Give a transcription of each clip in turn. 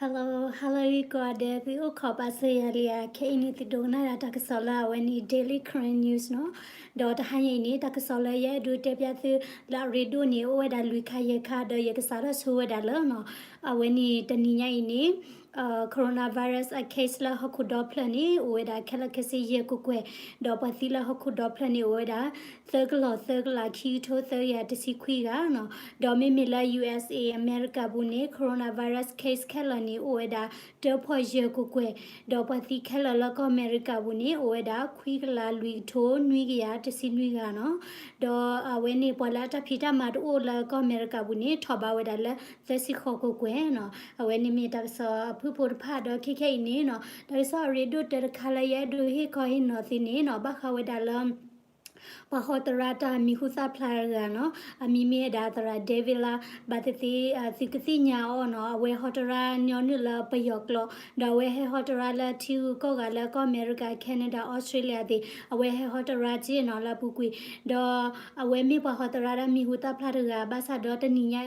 Hello, hello ကိးဂၤဒဲး, သုအိၣ်ခိးပာ်စၢၤယၤလံဧါ. ခဲအံၤန့ၣ် သုဒိကနၣ်ဒၣ်တၢ်ကစီၣ်လၢအဝဲန့ၣ် Daily Karen News နီၤ. ဒီးတဟါညါအံၤန့ၣ် တၢ်ကစီၣ်လၢယအဲၣ်ဒိးတဲပျးသု လၢအရ့ဒိၣ်န့ၣ် အိၣ်ဝဲဒၣ်လွံၢ်ခါယဲၢ်ခါ ဒီးယကစးထီၣ်ဆိဝဲဒၣ်လၢနီၤ. အဝဲန့ၣ်တနံၤညါအံၤန့ၣ် coronavirus အ case လၢဟီၣ်ခိၣ်ဒီဖျၢၣ်န့ၣ် အိၣ်ဝဲဒၣ်ခဲလၢာ်ခဲဆ့ယဲၢ်ကကွဲၢ်, ဒီးပှၤသံလၢဟီၣ်ခိၣ်ဒီဖျၢၣ်န့ၣ် အိၣ်ဝဲဒၣ် သၢကလီၢ်သၢကလး ခံကထိသၢကယၤတဆံခွံဂၤနီၤ. ဒီးမ့မ့ၢ်လၢ U S A အမဲရကၤပူၤန့ၣ် coronavirus case ခဲလၢာ်န့ၣ် အိၣ်ဝဲဒၣ် တၢဖီၣ်ယဲၢ်ကကွဲၢ်, ဒီးပှၤသံခဲလၢာ်လၢကီၢ်အမဲရကၤပူၤန့ၣ် အိၣ်ဝဲဒၣ် ခွံကလးလွံၢ်ကထိနွံကယၤတဆံနွံဂၤနီၤ. ဒီးအဝဲန့ၣ်ပှၤလၢအတၢ်ဖံးတၢ်မၤတအိၣ်လၢကီၢ်အမဲရကၤပူၤန့ၣ် ထီၣ်ဘးဝဲဒၣ်လၢ သၢဆံဃိးကကွဲၢ်နီၤ. အဝဲန့ၣ်မ့ၢ်တၢ်ကစီၣ်အဖုၣ်ဖိတဖၣ် ဒီးခဲခဲအံၤန့ၣ်နီၤ တၢ်ကစီၣ်အရ့ဒိၣ်တၢတခါလၢယအဲၣ်ဒိးဟ့ၣ်ခီဟ့ၣ်နီၤသုန့ၣ်နီၤ ဘၣ်ဃးဝဲဒၣ်လၢ ပှၤဟီတရါတၢ်မံၤဟူသၣ်ဖျါတဂၤနီၤ, အမံၤမ့ၢ်ဝဲဒၣ်သရၣ် David လါ, ဘၣ်သ့ၣ်သ့ၣ် သုကသ့ၣ်ညါအီၤနီၤ, အဝဲဟီတရါညီနုၢ်လၢပယီၤကျိာ်, ဒီးအဝဲဟဲဟီတရါလၢထံဂုၤကီၢ်ဂၤလၢကီၢ်အမဲရကၤ Canada Australia သ့ၣ်, အဝဲဟဲဟီတရါက့နီၤလၢအပူၤကွံာ်, ဒီးအဝဲမ့ၢ်ပှၤဟီတရါတၢ်မံၤဟူသၣ်ဖျါတဂၤ ဘၣ်ဆၣ်ဒီးတနံၤညါ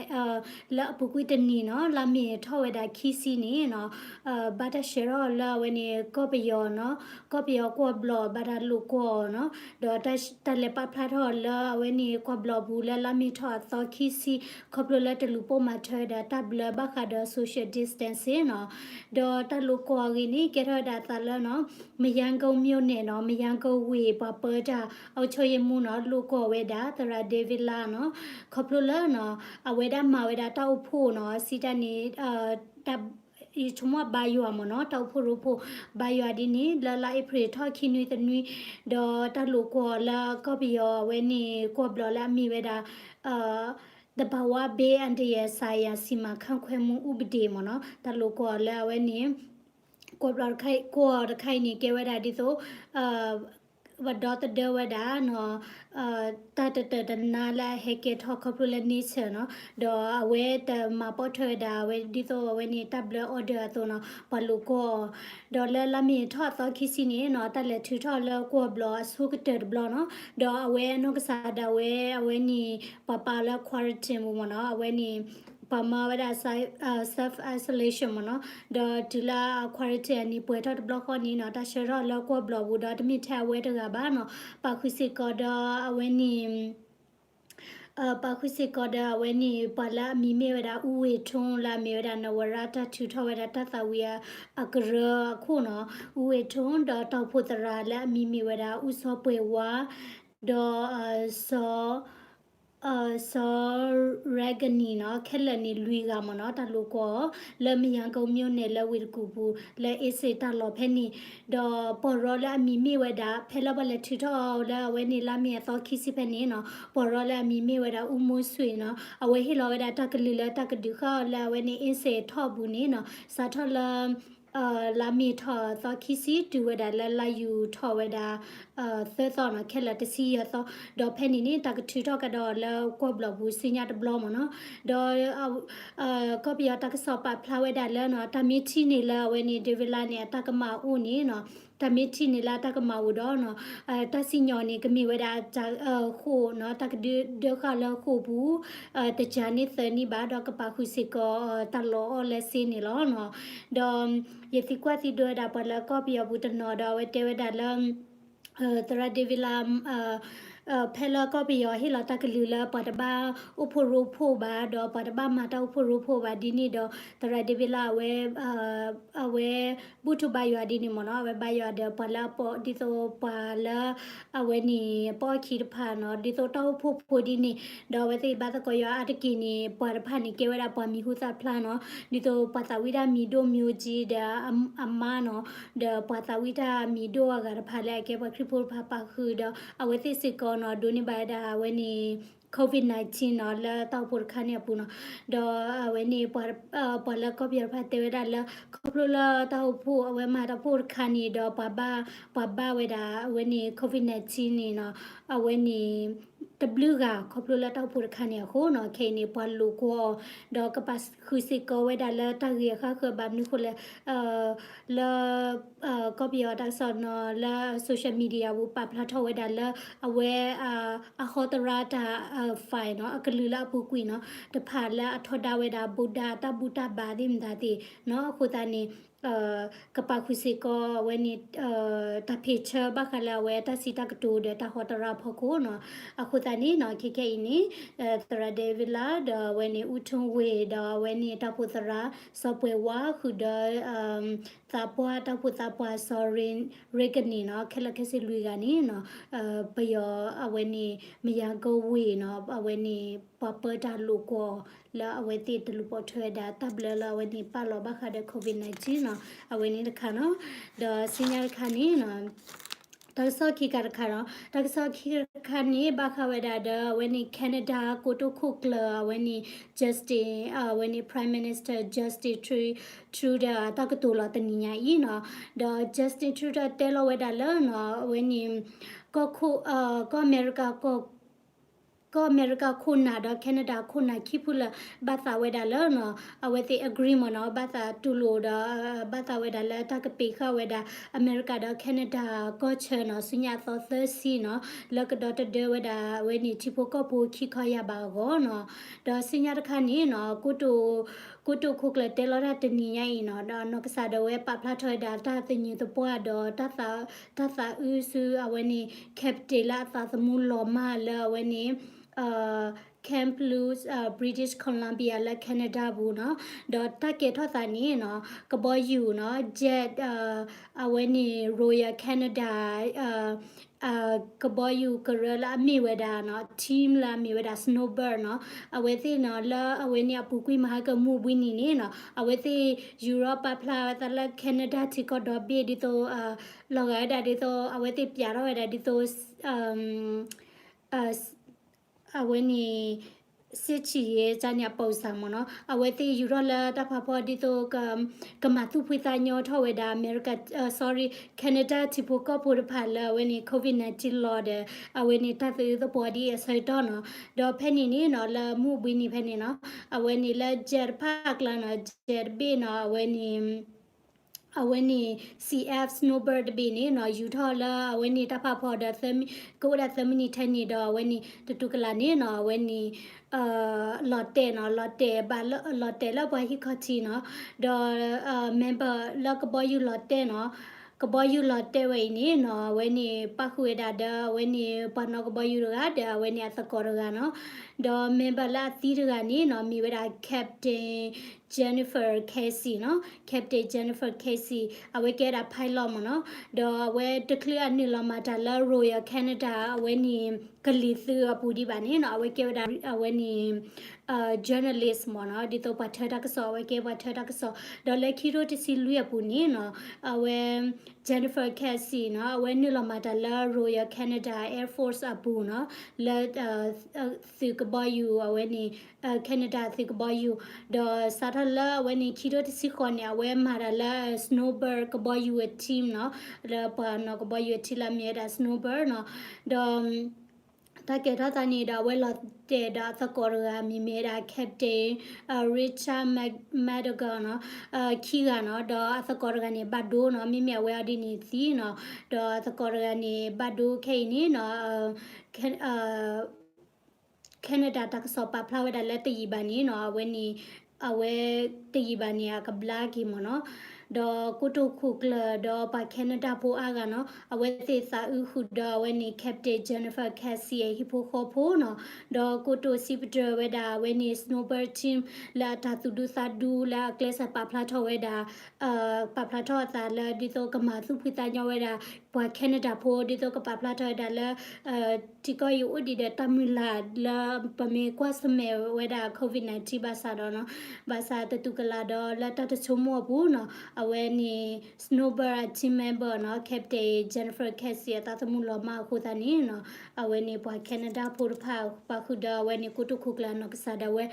လၢအပူၤကွံာ်တနံၤနီၤ လါမ့ၤထီၣ်ဝဲဒၣ်ခံဆံန့ၣ်နီၤ ဘၣ်တၢ်ဆှၢထီၣ်လၢအဝဲန့ၣ် ကီၢ်ပယီၤနီၤ, ကီၢ်ပယီၤကွီၢ်ဘျီၣ်ဘၣ်တၢ်လိာ်ကွီၢ်အီၤနီၤ, ဒီးတၢ်လဲၤပာ်ဖျါထီၣ်လၢအဝဲန့ၣ် ကွီၢ်ဘျီၣ်ပူၤလၢလါမ့ၤထီၣ်အသီခံဆံ ခီဖျိလၢတလူၤပိာ်မၤထွဲဝဲဒၣ်တၢ်ဘျၢဘၣ်ဃးဒီး social distancing နီၤ, ဒီးတၢ်လိာ်ကွီၢ်အဂ့ၢ်န့ၣ် ကဲထီၣ်ဝဲဒၣ်အသးလၢနီၤ မရမ်းကုန်းမြို့နယ်နီၤ, မရမ်းကုန်းဝ့ၢ် ပှၤပၢတၢ် အုပ်ချုပ်ရေးမှူးနီၤ လိာ်ကွီၢ်ဝဲဒၣ် သရၣ် David လါနီၤ, ခီဖျိလၢနီၤ အဝဲဒၣ်မၤဝဲဒၣ်တၢ်အိၣ်ဖှိၣ်နီၤ, စံးတၢ်န့ၣ် တၢ် ယဆိကမိၣ်ဘါယွၤမ့ၢ်နီၤ, တၢ်အိၣ်ဖှိၣ်ရိဖှိၣ် ဘါယွၤဒ်န့ၣ် လၢလါအ့ဖြ့ၣ်ထီၣ်ခံနွံသနွံ, ဒီးတၢ်လိာ်ကွီၢ်လၢကီၢ်ပယီၤအဝဲန့ၣ် ကွီၢ်ဘျီၣ်လၢအမံၤဝဲဒၣ် သဘာဝဘေးအန္တရာယ်ဆိုင်ရာ စီမံခန့်ခွဲမှုဥပဒေ မ့ၢ်နီၤ, တၢ်လိာ်ကွီၢ်လၢအဝဲန့ၣ် ကွီၢ်ဘျီၣ်တခါ ကွီၢ်တခါအံၤန့ၣ် ကဲဝဲဒၣ်ဒ်သိး ပဒီသဒၢဝဲဒၣ်နီၤ တၢ်တတၢာ်တနါလၢအဟဲကဲထီၣ်ခီဖျိလၢ nature နီၤ, ဒီးအဝဲတမၤပိာ်ထွဲဝဲဒၣ် အဝဲဒ်သိးအဝဲန့ၣ် တၢ်ဘျၢ order အသိးနီၤ, ပှၤလိာ်ကွီၢ်အီၤ, ဒီးလၢလါမ့ၤထီၣ်အသီခံဆံန့ၣ်နီၤ တၢ်လဲၤထုးထီၣ်လၢကွီၢ်ဘျီၣ်အဆိကတၢၢ်တဘျီနီၤ, ဒီးအဝဲအနီၢ်ကစၢ်ဒၣ်ဝဲ အဝဲန့ၣ် ပှၤပာ်အီၤလၢ quarantine ပူၤမ့ၢ်နီၤ, အဝဲန့ၣ် ပှၤမၤဝဲဒၣ် self isolation မ့ၢ်နီၤ, ဒီးတုၤလၢအ quarantine အနံၤပှဲၤထီၣ်တဘျီဃီန့ၣ်နီၤ တၢ်ဆှၢထီၣ်လၢကွီၢ်ဘျီၣ်ပူၤ ဒီးတမ့ၢ်ထဲအဝဲတဂၤဘၣ်နီၤ, ပာ်ဃုာ်စ့ၢ်ကီးဒီးအဝဲန့ၣ် ပာ်ဃုာ်စ့ၢ်ကီးဒီးအဝဲန့ၣ် ပှၤလၢအမံၤမ့ၢ်ဝဲဒၣ် ဦးဝေထွန်း လၢအမ့ၢ်ဝဲဒၣ် နဝရ တၢ်ထုးထီၣ်ဝဲဒၣ်တၢ်သးဝံၤအကရၢအခိၣ်နီၤ, ဦးဝေထွန်း ဒီးတၢ်အိၣ်ဖှိၣ်သရၣ်လၢအမံၤမ့ၢ်ဝဲဒၣ် ဦးစောဘွဲ့ဝါ ဒီး စီၤ စီၤရဲကနံၤနီၤ, ခဲလၢာ်န့ၣ်လွံၢ်ဂၤမ့ၢ်နီၤ, တၢ်လိာ်ကွီၢ်အီၤ လၢမရမ်းကုန်းမြို့နယ် လၢဝ့ၢ်တကူၣ်ပူၤ လၢအ့စ့ၣ်တၢ်လီၢ်ဖဲန့ၣ်, ဒီးပှၤရီလၢအမံၤမ့ၢ်ဝဲဒၣ် ဖဲလၢပှၤလဲၤထုးထီၣ်အီၤလၢအဝဲန့ၣ် လါမ့ၤအသီခံဆံဖဲန့ၣ်နီၤ, ပှၤရီလၢအမံၤမ့ၢ်ဝဲဒၣ် ဦးမိုးဆွေနီၤ, အဝဲဟ့ၣ်လီၤဝဲဒၣ်တၢ်ကလုၢ်လၢတၢ်ကဒုးဃာ်အီၤလၢအဝဲန့ၣ် အ့စ့ၣ်ထီၣ်အပူၤန့ၣ်နီၤ, စးထီၣ်လၢ လါမ့ၤထီၣ်သီခံဆံ တုၤဝဲဒၣ်လၢလါယူၤထီၣ်ဝဲဒၣ် သၢသီနီၤ, ခဲလၢာ်တဆံယဲၢ်သီ, ဒီးဖဲန့ၣ်န့ၣ် တၢ်ကထုးထီၣ်ကဒီးလၢကွီၢ်ဘျီၣ်ပူၤဆူညါတဘျီမ့ၢ်နီၤ, ဒီး ကီၢ်ပယီၤတၢ်ကစီၣ်ပာ်ဖျါဝဲဒၣ်လၢနီၤ, တၢ်မ့ၢ်ထံၣ်န့ၢ်လၢအဝဲန့ၣ် David လါန့ၣ် အတၢ်ကမၣ်အိၣ်န့ၣ်နီၤ, တၢ်မ့ၢ်ထံၣ်န့ၢ်လၢအတၢ်ကမၣ်အိၣ်ဒီးနီၤ, တၢ်စံၣ်ညီၣ်န့ၣ် ကမ့ၢ်ဝဲဒၣ် ဃိာ်နီၤ, တၢ်ကဒုးဒၢဃာ်လၢဃိာ်ပူၤ တကၢန့ၢ်သၢနံၣ်ဘၣ်, ဒီးကပာ်ဃုာ်စ့ၢ်ကီး တၢ်လီၤအီၣ်လၢစ့န့ၣ်လီၤနီၤ, ဒီး ယသံကွၢ်သံဒိးဝဲဒၣ်ပှၤလၢကီၢ်ပယီၤပူၤတနီၤဒီး အဝဲတဲဝဲဒၣ်လၢ သရၣ် David လါ ဖဲလၢကီၢ်ပယီၤဟ့ၣ်လီၤတၢ်ကလုၢ်လၢပှၤတဘၣ်အိၣ်ဖှိၣ်ရိဖှိၣ်ဘၣ် ဒီးပှၤတဘၣ်မၤတၢ်အိၣ်ဖှိၣ်ရိဖှိၣ်ဘၣ်ဒ်န့ၣ်ဒီး သရၣ် David လါ အဝဲ အဝဲဘူၣ်ထီၣ်ဘါယွၤဒ်န့ၣ်မ့ၢ်နီၤ, အဝဲဘါယွၤဒီးပှၤလၢအပိာ် ဒ်သိးပှၤလၢ အဝဲန့ၣ် ပအီၣ်ခံတဖၣ်နီၤ, ဒ်သိးတၢ်အိၣ်ဖှိၣ်ဖိဒ်န့ၣ်, ဒီးအဝဲသ့ၣ်ဘါသကိးယွၤအါတက့ၢ်န့ၣ် ပှၤတဖၣ်န့ၣ် ကဲဝဲဒၣ်ပှၤမံၤဟူသၣ်ဖျါနီၤ, ဒ်သိးပှၤသးဝံၣ်တၢ်မံၤဒိၣ် မျိုးကြီး ဒီးအမါနီၤ, ဒီးပှၤသးဝံၣ်တၢ်မံၤဒိၣ်အဂၤတဖၣ်လၢအကဲပှၤခရံာ်ဖိတဖၣ်ပာ်ဃုာ်ဒီး အဝဲသ့ၣ်စ့ၢ်ကီးနီၤ ဒိးန့ၢ်ဘၣ်ဝဲဒၣ်အဝဲန့ၣ် COVID nineteen နီၤ လၢတၢ်အိၣ်ဖှိၣ်တခါန့ၣ်အပူၤနီၤ, ဒီးအဝဲန့ၣ် ပှၤလၢကီၢ်ပယီၤတဖၣ်တဲဝဲဒၣ်လၢ ခီဖျိလၢတၢ်အိၣ်ဖှိၣ် အဝဲမၤတၢ်အိၣ်ဖှိၣ်တခါန့ၣ်ဒီး ပှၤဘၣ် ပှၤဘၣ်ဝဲဒၣ်အဝဲန့ၣ် COVID nineteen န့ၣ်နီၤ, အဝဲန့ၣ် တဘျုးဂၤ ခီဖျိလၢတၢ်အိၣ်ဖှိၣ်တခါန့ၣ်အဃိနီၤ, ခဲအံၤန့ၣ် ပှၤလိာ်ကွီၢ်အီၤ ဒီးကပာ်ဃုာ်စ့ၢ်ကီးဝဲဒၣ်လၢတၢ်ဂ့ၢ်အဃၣ်ဃၢၤဘၣ်မနုၤအဃိလဲၣ်, လၢ ကီၢ်ပယီၤတၢ်ကစီၣ်နီၤ လၢ social media ပူၤ ပာ်ဖျါထီၣ်ဝဲဒၣ်လၢ အဝဲ အဟီသရၣ်တၢ် file နီၤ အကလုာ်လၢအပူၤကွံာ်နီၤ တဖၣ်လၢအထီဒါဝဲဒၣ် ဗုဒ္ဓ တၢ်ဘူၣ်တၢ်ဘါသ့ၣ်မတၤသ့ၣ်နီၤ, အဃိသတးန့ၣ် ကပာ်ဃုာ်စ့ၢ်ကီးအဝဲန့ၣ် တၢ်ဖ့ၣ်ဆၢဘၣ်ဃးလၢအဝဲတၢ်စံးတၢ်ကတိၤဒီးတၢ်ဟီသရၣ်အဖီခိၣ်နီၤ. အဃိသတးန့ၣ်နီၤ ခဲခဲအံၤန့ၣ် သရၣ် David လၢ ဒီးအဝဲန့ၣ် ဦးထွန်းဝေ ဒီးအဝဲန့ၣ်တၢ်အိၣ်ဖှိၣ်သရၣ် စီၤပှဲၤဝါ ဃုာ်ဒီး သးပှၢ်တၢ်အိၣ်ဖှိၣ်သးပှၢ် စီၤရ့ကန့ၢ်နီၤ ခဲလၢာ်ခဲဆ့လွံၢ်ဂၤန့ၣ်နီၤ ပယီၤအဝဲန့ၣ် မယၤကဝ့ၢ်နီၤ အဝဲန့ၣ် ပှၤပၢတၢ်လိာ်ကွီၢ် လၢအဝဲသ့ၣ်တလူၤပိာ်ထွဲဝဲဒၣ်တၢ်ဘျၢလၢအဝဲန့ၣ် ပာ်လီၤဘၣ်ဃးဒီး COVID nineteen နီၤ အဝဲန့ၣ်တခါနီၤ. ဒီးဆူညါတခါန့ၣ်နီၤ တၢ်ကစီၣ်ခံခါတခါနီၤ တၢ်ကစီၣ်ခံခါတခါန့ၣ် ဘၣ်ဃးဝဲဒၣ်ဒီးအဝဲန့ၣ် Canada ကိတိာ်ခိၣ်ကျၢၢ် အဝဲန့ၣ် Justin အဝဲန့ၣ် Prime Minister Justin Tru- Trudeau တၢ်ကတိၤလီၤတနံၤညါအံၤနီၤ. ဒီး Justin Trudeau တဲလီၤဝဲဒၣ်လၢနီၤ အဝဲန့ၣ် ကီၢ်ခိၣ် ကီၢ်အမဲရကၤ ကီၢ်အမဲရကၤခိၣ်နၢ်ဒီး Canada ခိၣ်နၢ်ခံဖုလၢ ဘၣ်သးဝဲဒၣ်လၢနီၤ အဝဲသ့ၣ် agreement နီၤ ဘၣ်သးတူၢ်လိာ်ဒီး ဘၣ်သးဝဲဒၣ်လၢတၢ်ကပံာ်ဃာ်ဝဲဒၣ် အမဲရကၤဒီး Canada ကီၢ်ဆၢနီၤ ဆူညါအသီသၢဆံနီၤ လၢကဒီတဒၢဝဲဒၣ်အဝဲန့ၣ် ထံဖိကီၢ်ဖိခံခီယၢ်ဘးအဂီၢ်နီၤ. ဒီးဆူညါတခါန့ၣ်နီၤ ကိတိာ် ကိတိာ်ခိၣ်ကျၢၢ်တဲလီၤတၢ်တနံၤညါအံၤနီၤ ဒီးနီၢ်ကစၢ်ဒၣ်ဝဲပာ်ဖျါထီၣ်ဝဲဒၣ်တၢ်သညူးသပှၢ်ဒီး တၢ်သးအုးဆူအဝဲန့ၣ် capital လၢအသးသမူလီၤမၢ်လၢအဝဲန့ၣ် Kamloops British Columbia လၢ Canada ပူၤနီၤ. ဒီးတၢ်ကဲထီၣ်သးန့ၣ်နီၤ ကဘီယူၤနီၤ jet အဝဲန့ၣ် Royal Canada ကဘီယူၤကရၢလၢအမ့ၢ်ဝဲဒၣ်နီၤ team လၢအမ့ၢ်ဝဲဒၣ် Snowbird နီၤ အဝဲသ့ၣ်နီၤ လၢအဝဲန့ၣ်အပူၤကွံာ်မဟါကမူးဘှံးနံၤန့ၣ်နီၤ အဝဲသ့ၣ်ယူၤထီၣ်ပာ်ဖျါဝဲသးလၢ Canada ထံကီၢ်ဒီဘ့ၣ်ဒ်သိး လီၤဂာ်ဝဲဒၣ်ဒ်သိး အဝဲသ့ၣ်ပျးထီၣ်ဝဲဒၣ်ဒ်သိး အဝဲန့ၣ် စစ်ဆင်ရေး န့ၣ်အပုံစံမ့ၢ်နီၤ အဝဲသ့ၣ်ယူၤထီၣ်လၢတၢ်ဖးဖီဒ်သိး ကမၤသူၣ်ဖှံသးညီထီၣ်ဝဲဒၣ်အမဲရကၤ sorry Canada ထံဖိကီၢ်ဖိတဖၣ်လၢအဝဲန့ၣ် COVID nineteen လီၤဒီး အဝဲန့ၣ်တၢ်သးအုးသပှၢ်ဒ်အဆၢကတီၢ်နီၤ. ဒီးဖဲန့ၣ်န့ၣ်နီၤ လၢမူးဘှံးနံၤဖဲန့ၣ်နီၤ အဝဲန့ၣ်လၢ jet တဖၣ်အကျါနီၤ jet တဘ့ၣ်နီၤ အဝဲန့ၣ် အဝဲန့ၣ် C F Snowbird တဘ့ၣ်န့ၣ်နီၤ ယူၤထီၣ်လၢအဝဲန့ၣ်တၢ်ဖးဖီဒီး ကအိၣ်ဒၣ်သၢမံးနံးထဲန့ၣ်ဒီး အဝဲန့ၣ် တတူၢ်ကလာ်န့ၣ်နီၤ အဝဲန့ၣ် လီၤတဲာ်နီၤ လီၤတဲာ်ဘၣ်လၢ လီၤတဲာ်လၢပှၤဟံၣ်ခီၣ်ထံးနီၤ ဒီး member လၢကဘီယူၤလီၤတဲာ်နီၤ ကဘီယူၤလီၤတဲာ်ဝဲအံၤန့ၣ်နီၤ အဝဲန့ၣ် ပၣ်ဃုာ်ဝဲဒၣ်ဒီး အဝဲန့ၣ် ပှၤနီၣ်ကဘီယူၤတဂၤဒီး အဝဲန့ၣ်အသကိးတဂၤနီၤ ဒီး member လၢအသံတဂၤန့ၣ်နီၤ မ့ၢ်ဝဲဒၣ် Captain Jennifer Casey နီၤ Captain Jennifer Casey အဝဲကဲဝဲဒၣ် pilot မ့ၢ်နီၤ ဒီးအဝဲတချုးအနုာ်လီၤမၤတၢ်လၢ Royal Canada အဝဲန့ၣ် ကလံၤသုးအပူၤဒံးဘၣ်န့ၣ်နီၤ အဝဲကဲဝဲဒၣ် အဝဲန့ၣ် journalist မ့ၢ်နီၤ ဒ်သိးပှၤထၢတၢ်ကစီၣ် အဝဲကဲပှၤထၢတၢ်ကစီၣ် ဒီးလၢခံထိတဆံလွံၢ်အပူၤန့ၣ်နီၤ အဝဲ Jennifer Casey နီၤ အဝဲနုာ်လီၤမၤတၢ်လၢ Royal Canada Air Force အပူၤနီၤ လၢ သုးကဘီယူၤအဝဲန့ၣ် Canada သုးကဘီယူၤ ဒီးစးထီၣ်လၢအဝဲန့ၣ် ခံထိတဆံဃိးန့ၣ် အဝဲမၤတၢ်လၢ Snowbird ကဘီယူၤအ team နီၤ လၢပှၤနီၣ်ကဘီယူၤအ team လၢအမ့ၢ်ဝဲဒၣ် Snowbird နီၤ ဒီး တၢ်ကဲထီၣ်သးန့ၣ်ဒီး အဝဲလီၤတဲာ်ဒီးအသကိးတဂၤ မ့ၢ်မ့ၢ်ဝဲဒၣ် Captain Richard Madigan နီၤ ခံဂၤနီၤ ဒီးအသကိးတဂၤန့ၣ် ဘၣ်ဒိနီၤ မ့မ့ၢ်အဝဲအီၤဒ်န့ၣ်သံနီၤ ဒီးအသကိးတဂၤန့ၣ် ဘၣ်ဒိခဲအံၤန့ၣ်နီၤ Canada တၢ်ကစီၣ်ပာ်ဖျါဝဲဒၣ်လၢတယံာ်ဘၣ်န့ၣ်နီၤ အဝဲန့ၣ် အဝဲတယံာ်ဘၣ်န့ၣ် အကဘျါက့ၤမ့ၢ်နီၤ ဒီးကိတိာ်ခိၣ်ကျၢၢ်ဒီးပှၤ Canada ဖိအါဂၤနီၤ အဝဲသ့ၣ်သးအုးဃုာ်ဒီးအဝဲန့ၣ် Captain Jennifer Casey အဟံၣ်ဖိဃီဖိနီၤ ဒီးကိတိာ်စံးပတြၢၤဝဲဒၣ်အဝဲန့ၣ် Snowbird team လၢအတၢ်သူၣ်ဒူသးဒူလၢအကျဲးစၢးပာ်ဖျါထီၣ်ဝဲဒၣ် ပာ်ဖျါထီၣ်အသးလၢဒ်သိးကမၤသူၣ်ဖှံသးညီဝဲဒၣ် ပှၤ Canada ဖိ ဒ်သိးကပာ်ဖျါထီၣ်ဝဲဒၣ်လၢ ထံကီၢ်အံၤအိၣ်ဒံးဒီးတၢ်မုၢ်လၢ်လၢပမ့ၢ်ကွၢ်ဆၢၣ်မဲာ်ဝဲဒၣ် COVID nineteen ဘၣ်ဆၣ်ဒီးနီၤ ဘၣ်ဆၣ်တတူၢ်ကလာ်ဒီးလၢတၢ်တဆိကမိၣ်အပူၤနီၤ အဝဲန့ၣ် Snowbird အ team member နီၤ Captain Jennifer Casey အသးသမူလီၤမၢ်အဃိသတးန့ၣ်နီၤ အဝဲန့ၣ်ပှၤ Canada ဖိတဖၣ် ပာ်ဃုာ်ဒီးအဝဲန့ၣ်ကိတိာ်ခိၣ်ကျၢၢ်အနီၢ်ကစၢ်ဒၣ်ဝဲ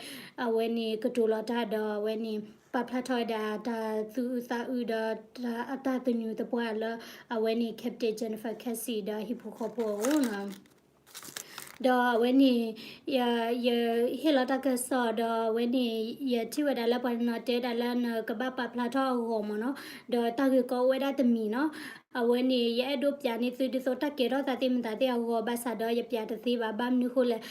အဝဲန့ၣ်ကတိၤလီၤတၢ်ဒီးအဝဲန့ၣ် ပာ်ဖျါထီၣ်ဝဲဒၣ်တၢ်သူၣ်အုးသးအုးဒီး အတၢ်သညူးသပှၢ်လၢ အဝဲန့ၣ် Captain Jennifer Casey ဒီးအဟံၣ်ဖိဃီဖိအအိၣ်နီၤ ဒီးအဝဲန့ၣ် ယဟ့ၣ်လီၤတၢ်ကစီၣ် ဒီးအဝဲန့ၣ် ယထံၣ်ဝဲဒၣ်လၢပှၤတနီၤတဲဒၣ်လၢနကဘၣ်ပာ်ဖျါထီၣ်အဂီၤမ့ၢ်နီၤ, ဒီးတၢ်ဂ့ၢ်ကီအိၣ်ဝဲဒၣ်တမံၤနီၤ. အဝဲန့ၣ် ယအဲၣ်ဒိးပျးန့ၢ်သုဒ်သိးတၢ်ကဲထီၣ်သးသ့ၣ်မတၤသ့ၣ်အဂီၤ ဘၣ်ဆၣ်ဒီးယပျးတသ့ဘၣ်, ဘၣ်မနုၤဃိလဲၣ်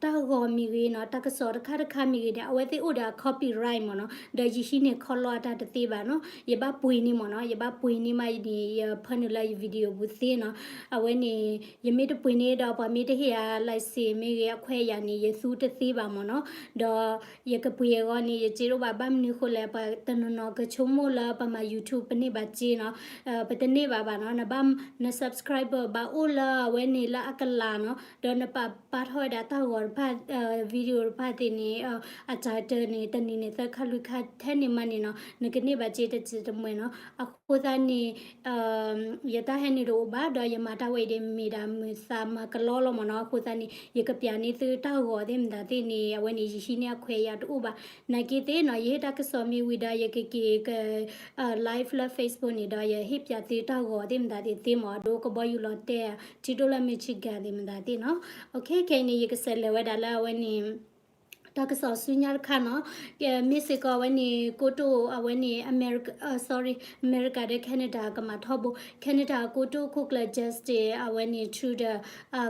တၢ်ဂီၤမ့ၢ်ဂ့ၤနီၤ, တၢ်ကစီၣ်တခါတခါမ့ၢ်ဂ့ၤန့ၣ် အဝဲသ့ၣ်အိၣ်ဒီးအ copyright မ့ၢ်နီၤ, ဒီးယဟံးန့ၢ်ခီလီအတၢ်တသ့ဘၣ်နီၤ. ယဘၣ်ပှ့ၤန့ၢ်မ့ၢ်နီၤ, ယဘၣ်ပှ့ၤန့ၢ်မးန့ၣ် ယဖၢနုာ်လၢယ video ပူၤသ့နီၤ. အဝဲန့ၣ် ယမ့ၢ်တပှ့ၤန့ၢ်ဒီး ပှၤမ့ၢ်တဟ့ၣ်ယၤ license မ့ၢ်ဂ့ၤ အခွဲးယာ်န့ၣ် ယသူတသ့ဘၣ်မ့ၢ်နီၤ. ဒီးယကပှ့ၤအဂီၢ်န့ၣ် ယစ့တအိၣ်ဘၣ်, ဘၣ်မနုၤဃိလဲၣ် ပှၤတနီၤနီၤကဆိကမိၣ်လၢပမၤ YouTube ပန့ၢ်ဘၣ်စ့နီၤ. ပတန့ၢ်ဘၣ်ဘၣ်နီၤ, နဘၣ် န subscriber ဘၣ်အိၣ်လၢအဝဲန့ၣ်လၢအကလးနီၤ, ဒီးနပာ်ဖျါထီၣ်ဝဲဒၣ်တၢ်ဂီၤတဖၣ် video တဖၣ်သ့ၣ်န့ၣ် အ title န့ၣ် တနံၤန့ၣ် သၢခါလွံၢ်ခါထဲန့ၣ်မးန့ၣ်နီၤ, နကန့ၢ်ဘၣ်စ့တစဲးတမှဲၤနီၤ. အဃိသတးန့ၣ် ယတၢ်ဟဲနုာ်တအိၣ်ဘၣ်, ဒီးယမၤတၢ်ဝဲအံၤဒီး မ့ၢ်ဒၣ်မုာ်သးမၤကလီလီၤမ့ၢ်နီၤ. အဃိသတးန့ၣ် ယကပျးန့ၢ်သုတၢ်ဂီၤသ့ၣ်မတၤသ့ၣ်န့ၣ် အဝဲန့ၣ် ယဟံးန့ၢ်အခွဲးယာ်တအိၣ်ဘၣ်. နာ်က့သ့ၣ်နီၤ, ယဟ့ၣ်တၢ်ကစီၣ်မ့ၢ်ဝံၤဒီး ယကက့ၤက live လၢ Facebook န့ၣ်ဒီး ယဟ့ၣ်ပျးသုတၢ်ဂီၤသ့ၣ်မတၤသ့ၣ်သ့မ့ၢ် အဒိကဘီယူၤလီၤတဲာ် ထံဒိၣ်လၢ Michigan သ့ၣ်မတၤသ့ၣ်နီၤ. ခဲအံၤန့ၣ် ယကစးလဲၤဝဲဒၣ်လၢအဝဲန့ၣ် တၢ်ကစီၣ်ဆူညါတခါနီၤ, မ့ၢ်စ့ၢ်ကီးအဝဲန့ၣ် ကိတိာ်အဝဲန့ၣ် အမဲရကၤ, sorry, အမဲရကၤဒီး Canada ကမၤထီဘိ, Canada အကိတိာ်ခိၣ်ကျၢၢ် Justin အဝဲန့ၣ် Trudeau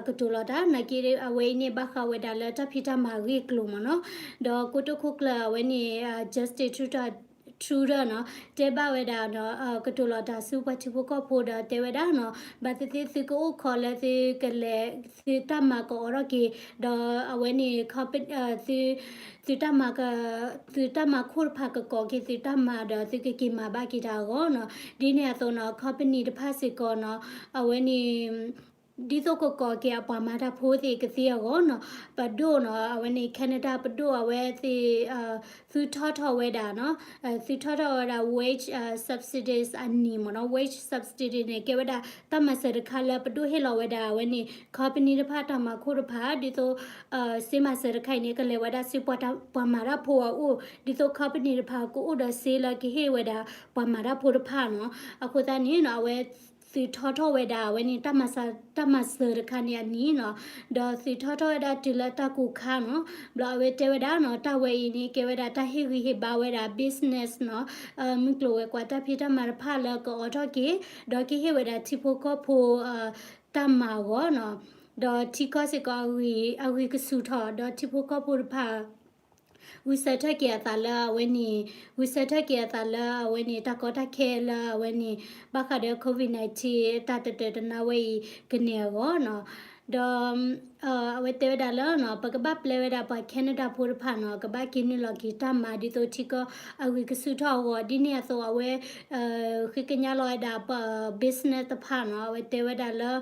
ကတိၤလီၤတၢ်, နာ်က့အဝဲအံၤန့ၣ် ဘၣ်ဃးဝဲဒၣ်လၢတၢ်ဖံးတၢ်မၤအဂ့ၢ်အကျိၤမ့ၢ်နီၤ. ဒီးကိတိာ်ခိၣ်ကျၢၢ်အဝဲန့ၣ် Justin Trudeau နီၤ, တဲဘၣ်ဝဲဒၣ် ကတိၤလီၤတၢ်ဆူပှၤထံဖိကီၢ်ဖိဒီးတဲဝဲဒၣ်နီၤ, ဘၣ်သ့ၣ်သ့ၣ်သုကအိၣ်ခိးလၢသုကလဲၤ သုတၢ်မၤကအိးထီၣ်က့ၤ, ဒီးအဝဲန့ၣ် သုတၢ်မၤက သုတၢ်မၤခိၣ်တဖၣ်ကကိးက့ၤသုတၢ်မၤဒီးသုကက့ၤမၤဘၣ်က့ၤတၢ်အဂီၢ်နီၤ. ဒ်န့ၣ်အသိးနီၤ company တဖၣ်စ့ၢ်ကီးနီၤ, အဝဲန့ၣ် ဒ်သိးကကိးက့ၤအပှၤမၤတၢ်ဖိသ့ၣ်ကသ့အဂီၢ်နီၤ, ပဒိၣ်နီၤ, အဝဲန့ၣ် Canada ပဒိၣ်အဝဲသ့ၣ် သုထီထီၣ်ဝဲဒၣ်နီၤ, သုထီထီၣ်ဝဲဒၣ် wage subsidies အနံၤမ့ၢ်နီၤ. Wage subsidy န့ၣ် ကဲဝဲဒၣ်တၢ်မၤစၢၤတခါလၢပဒိၣ်ဟ့ၣ်လီၤဝဲဒၣ်အဝဲန့ၣ် company တဖၣ်တၢ်မၤခိၣ်တဖၣ် ဒ်သိး စ့မၤစၢၤတခါအံၤန့ၣ် ကလဲၤဝဲဒၣ်ဆူပှၤမၤတၢ်ဖိအအိၣ် ဒ်သိး company တဖၣ်ကအိၣ်ဒီးစ့လၢကဟ့ၣ်ဝဲဒၣ်ပှၤမၤတၢ်ဖိတဖၣ်နီၤ. အဃိသတးန့ၣ်နီၤ အဝဲ သုထီထီၣ်ဝဲဒၣ်အဝဲန့ၣ် တၢ်မၤစၢၤတခါန့ၣ်အနံၤနီၤ, ဒီးသုထီထီၣ်ဝဲဒၣ်တုၤလၢတၢ်ကိၢ်ခါနီၤ. ဘျီအဝဲတဲဝဲဒၣ်နီၤ တၢ်ဝဲအံၤန့ၣ် ကဲဝဲဒၣ်တၢ်ဟ့ၣ်ဂံၢ်ဟ့ၣ်ဘါဝဲဒၣ် business နီၤ, မုၢ်ကျိၤဝဲၤကွာ်တၢ်ဖံးတၢ်မၤတဖၣ်လၢကအိးထီၣ်က့ၤ, ဒီးကဟ့ၣ်ဝဲဒၣ်ထံဖိကီၢ်ဖိ တၢ်မၤအဂီၢ်နီၤ, ဒီးထံကီၢ်စ့ၢ်ကီး အဂံၢ်ကဆူၣ်ထီၣ် ဒီးထံဖိကီၢ်ဖိတဖၣ် ဂုာ်ဆၢထၢၣ်က့ၤအသးလၢအဝဲန့ၣ်, ဂုာ်ဆၢထၢၣ်က့ၤအသးလၢအဝဲန့ၣ် တၢ်ကီတၢ်ခဲလၢအဝဲန့ၣ် ဘၣ်ဃးဒီး COVID nineteen တၢ်တတၢၤတနါဝဲအံၤကန့ၢ်အဂီၢ်နီၤ. ဒီး အဝဲတဲဝဲဒၣ်လၢနီၤ ပကဘၣ်ပျဲဝဲဒၣ်ပှၤ Canada ဖိတဖၣ်နီၤ ကဘၣ်က့ၤနုာ်လီၤက့ၤတၢ်မၤဒ်သိးထံကီၢ်အဂံၢ်ကဆူၣ်ထီၣ်အဂီၢ် ဒ်န့ၣ်အသိးအဝဲ ဃ့ကညးလီၤဝဲဒၣ်ပ business တဖၣ်နီၤ အဝဲတဲဝဲဒၣ်လၢ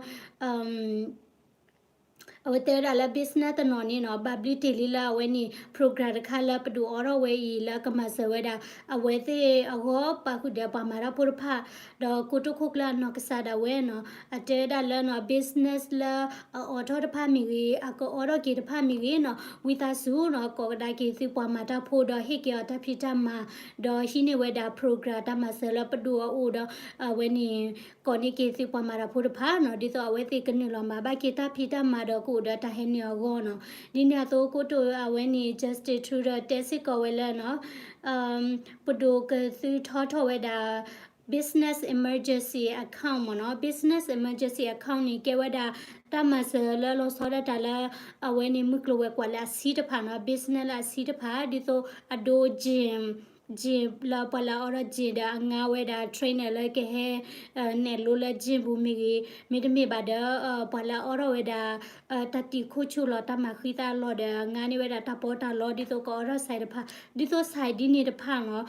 အဝဲတဲဝဲဒၣ်လၢ business တနီၤန့ၣ်နီၤ ဘၣ်ဘျုးတ့ၢ်လံလၢအဝဲန့ၣ် program တခါလၢပဒုးအိးထီၣ်ဝဲအံၤ လၢကမၤစၢၤဝဲဒၣ် အဝဲသ့ၣ်အဂီၢ် ပာ်ဃုာ်ဒီးပှၤမၤတၢ်ဖိတဖၣ် ဒီးကိတိာ်ခိၣ်ကျၢၢ်အနီၢ်ကစၢ်ဒၣ်ဝဲနီၤ အတဲဝဲဒၣ်လၢနီၤ business လၢအအိးထီၣ်တဖၣ်မ့ၢ်ဂ့ၤ အကအိးထီၣ်က့ၤတဖၣ်မ့ၢ်ဂ့ၤနီၤ ဝံသးစူၤနီၤ ကိးကဒါက့ၤသုပှၤမၤတၢ်ဖိဒီးဟ့ၣ်က့ၤအီၤတၢ်ဖံးတၢ်မၤ ဒီးဟံးန့ၢ်ဝဲဒၣ် program တၢ်မၤစၢၤလၢပဒိၣ်အအိၣ်ဒီး အဝဲန့ၣ် ကိးန့ၢ်က့ၤသုပှၤမၤတၢ်ဖိတဖၣ်နီၤ ဒ်သိးအဝဲသ့ၣ်ကနုာ်လီၤမၤဘၣ်က့ၤတၢ်ဖံးတၢ်မၤဒီးကအိၣ်ဒီးတၢ်ဟဲနုာ်အဂီၢ်နီၤ ဒ်န့ၣ်အသိးကိတိာ်အဝဲန့ၣ် Justin Trudeau တဲစ့ၢ်ကီးဝဲလၢနီၤ ပဒိၣ်ကသုထီထီၣ်ဝဲဒၣ် business emergency account မ့ၢ်နီၤ business emergency account န့ၣ် ကဲဝဲဒၣ် တၢ်မၤစၢၤလၢလီၤဆီဒၣ်တၢ်လၢ အဝဲန့ၣ် မုၢ်ကျိၤဝဲၤကွာ်လၢအဆံးတဖၣ်နီၤ business လၢအဆံးတဖၣ် ဒ်သိးအဒိ gym gym လၢပှၤလၢအအိးထီၣ် gym ဒီးအငါဝဲဒၣ် trainer လၢကဟဲ နဲၣ်လိလၢ gym ပူၤမ့ၢ်ဂ့ၤ မ့တမ့ၢ်ဘၣ်ဒီး ပှၤလၢအအိးထီၣ်ဝဲဒၣ် တၢ်တံာ်ခိၣ်ဆူၣ်လီၤ တၢ်မၤဃံသၣ်အလီၢ်ဒီး အငါန့ၢ်ဝဲဒၣ်တၢ်ပီးတၢ်လီ ဒ်သိးကအိးထီၣ် site တဖၣ် ဒ်သိး site ဒ်န့ၣ်တဖၣ်နီၤ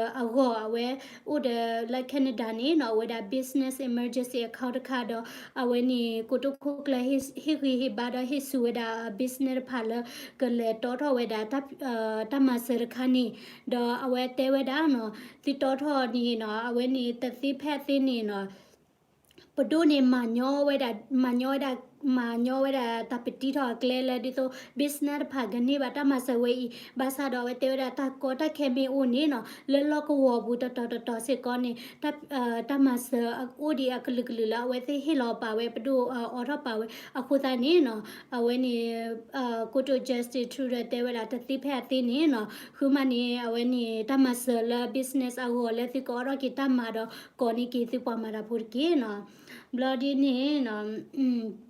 အဂီၢ်အဝဲ အိၣ်ဒီးလၢ Canada န့ၣ်နီၤ အဝဲဒၣ် business emergency account တခါဒီး အဝဲန့ၣ် ကိတိာ်ခိၣ်ကျၢၢ် ဟ့ၣ်ဂံၢ်ဟ့ၣ်ဘါဒီးဟ့ၣ်ဆူၣ်ဝဲဒၣ် business တဖၣ်လၢ ကလဲၤတီထီၣ်ဝဲဒၣ် တၢ်မၤစၢၤတခါန့ၣ် ဒီးအဝဲတဲဝဲဒၣ်နီၤ သုတီထီၣ်န့ၣ်နီၤ အဝဲန့ၣ်တသ့ဖဲအသ့န့ၣ်နီၤ ပဒိၣ်န့ၣ် မၤညီဝဲဒၣ် မၤညီဝဲဒၣ် မၤညီဝဲဒၣ်တၢ်ပတံထီၣ်အကျဲလၢဒ်သိး business တဖၣ်ကန့ၢ်ဘၣ်တၢ်မၤစၢၤဝဲအံၤ, ဘၣ်ဆၣ်ဒီးအဝဲတဲဝဲဒၣ်တၢ်ကီတၢ်ခဲမ့ၢ်အိၣ်န့ၣ်နီၤ လၢလီၢ်ကဝီၤပူၤတတီၤတတီၤစ့ၢ်ကီးန့ၣ် တၢ်မၤစၢၤအိၣ်ဒံးအကလုာ်ကလုာ်လၢအဝဲသ့ၣ်ဟ့ၣ်လီၤပာ်ဝဲ ပဒိၣ်အိးထီၣ်ပာ်ဝဲအဃိသတးန့ၣ်နီၤ အဝဲန့ၣ် ကိတိာ် Justin Trudeau တဲဝဲဒၣ်တသ့ဖဲအသ့န့ၣ်နီၤ ဃုမးန့ၣ် အဝဲန့ၣ်တၢ်မၤစၢၤလၢ business အဂီၢ်လၢသုကအိးထီၣ်က့ၤတၢ်မၤဒီး ကိးန့ၢ်က့ၤသုပှၤမၤတၢ်ဖိတက့ၢ်နီၤ. ဘျီဒ်န့ၣ်နီၤ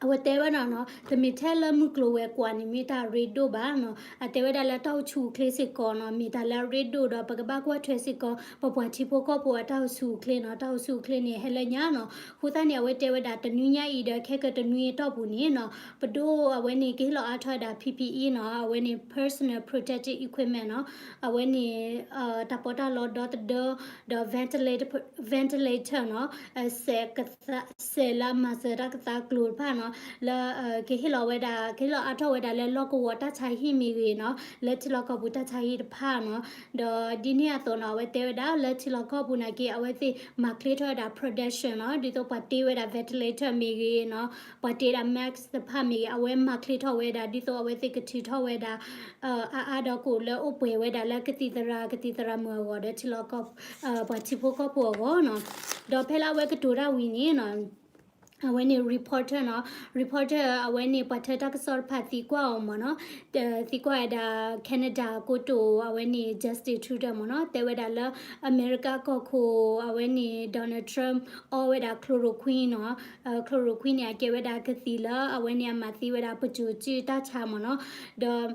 အဝဲတဲဝဲဒၣ်နီၤ တမ့ၢ်ထဲလၢမုၢ်ကျိၤဝဲၤကွာ်န့ၣ် မ့ၢ်တၢ်ရ့ဒိၣ်ဘၣ်နီၤ အတဲဝဲဒၣ်လၢတၢ်အိၣ်ဆူၣ်အိၣ်ချ့စ့ၢ်ကီးနီၤ မ့ၢ်တၢ်လၢအရ့ဒိၣ်ဒီး ပကဘၣ်ကွၢ်ထွဲစ့ၢ်ကီး ပပှၤထံဖိကီၢ်ဖိအတၢ်အိၣ်ဆူၣ်အိၣ်ချ့နီၤ တၢ်အိၣ်ဆူၣ်အိၣ်ချ့န့ၣ် ဟဲလၢညါနီၤ အဃိသတးန့ၣ် အဝဲတဲဝဲဒၣ်တနွံညါအံၤဒီး ခဲကတနွံအတီၢ်ပူၤန့ၣ်နီၤ ပဒိၣ်အဝဲန့ၣ် ကဟ့ၣ်လီၤအါထီၣ်ဝဲဒၣ် P P E နီၤ အဝဲန့ၣ် personal protective equipment နီၤ အဝဲန့ၣ် တၢ်ပီးတၢ်လီဒီသဒၢ ဒီး ventilator နီၤ စဲးကသး စဲးလၢအမၤစၢၤတၢ်ကသါကျိၤတဖၣ်နီၤ လၢ ကဟ့ၣ်လီၤဝဲဒၣ် ကဟ့ၣ်လီၤအါထီၣ်ဝဲဒၣ်လၢလီၢ်ကဝီၤတၢ်ဆါဟံၣ်မ့ၢ်ဂ့ၤနီၤ လၢထံလီၢ်ကီၢ်ပူၤတၢ်ဆါဟံၣ်တဖၣ်နီၤ ဒီးဒ်န့ၣ်အသိးနီၤ အဝဲတဲဝဲဒၣ်လၢထံလီၢ်ကီၢ်ပူၤနာ်က့ အဝဲသ့ၣ်မၤချ့ထီၣ်ဝဲဒၣ် production နီၤ ဒ်သိးပှၤတ့ဝဲဒၣ် ventilator မ့ၢ်ဂ့ၤနီၤ ပှၤတ့ဒၣ် mask တဖၣ်မ့ၢ်ဂ့ၤ အဝဲမၤချ့ထီၣ်ဝဲဒၣ် ဒ်သိးအဝဲသ့ၣ်ကထုးထီၣ်ဝဲဒၣ် အါအါဒီးကအိၣ်လၢအိၣ်ပှဲၤဝဲဒၣ်လၢကသံၣ်သရၣ် ကသံၣ်သရၣ်မုၣ်အဂီၢ်ဒီးထံလီၢ်ကီၢ် ပှၤထံဖိကီၢ်ဖိအဂီၢ်နီၤ ဒီးဖဲလၢအဝဲကတိၤတၢ်ဝံၤန့ၣ်နီၤ အဝဲန့ၣ် reporter နီၤ reporter အဝဲန့ၣ် ပှၤထၢတၢ်ကစီၣ်တဖၣ်သံကွၢ်အီၤမ့ၢ်နီၤ သံကွၢ်ဝဲဒၣ် Canada ကိတိာ် အဝဲန့ၣ် Justin Trudeau မ့ၢ်နီၤ တဲဝဲဒၣ်လၢ အမဲရကၤကီၢ်ခိၣ် အဝဲန့ၣ် Donald Trump အီဝဲဒၣ် chloroquine နီၤ chloroquine န့ၣ် အကဲဝဲဒၣ်ကသံၣ်လၢအဝဲန့ၣ်အမၤသံဝဲဒၣ် ပစိၤစုတၢ်ဆါမ့ၢ်နီၤ ဒီး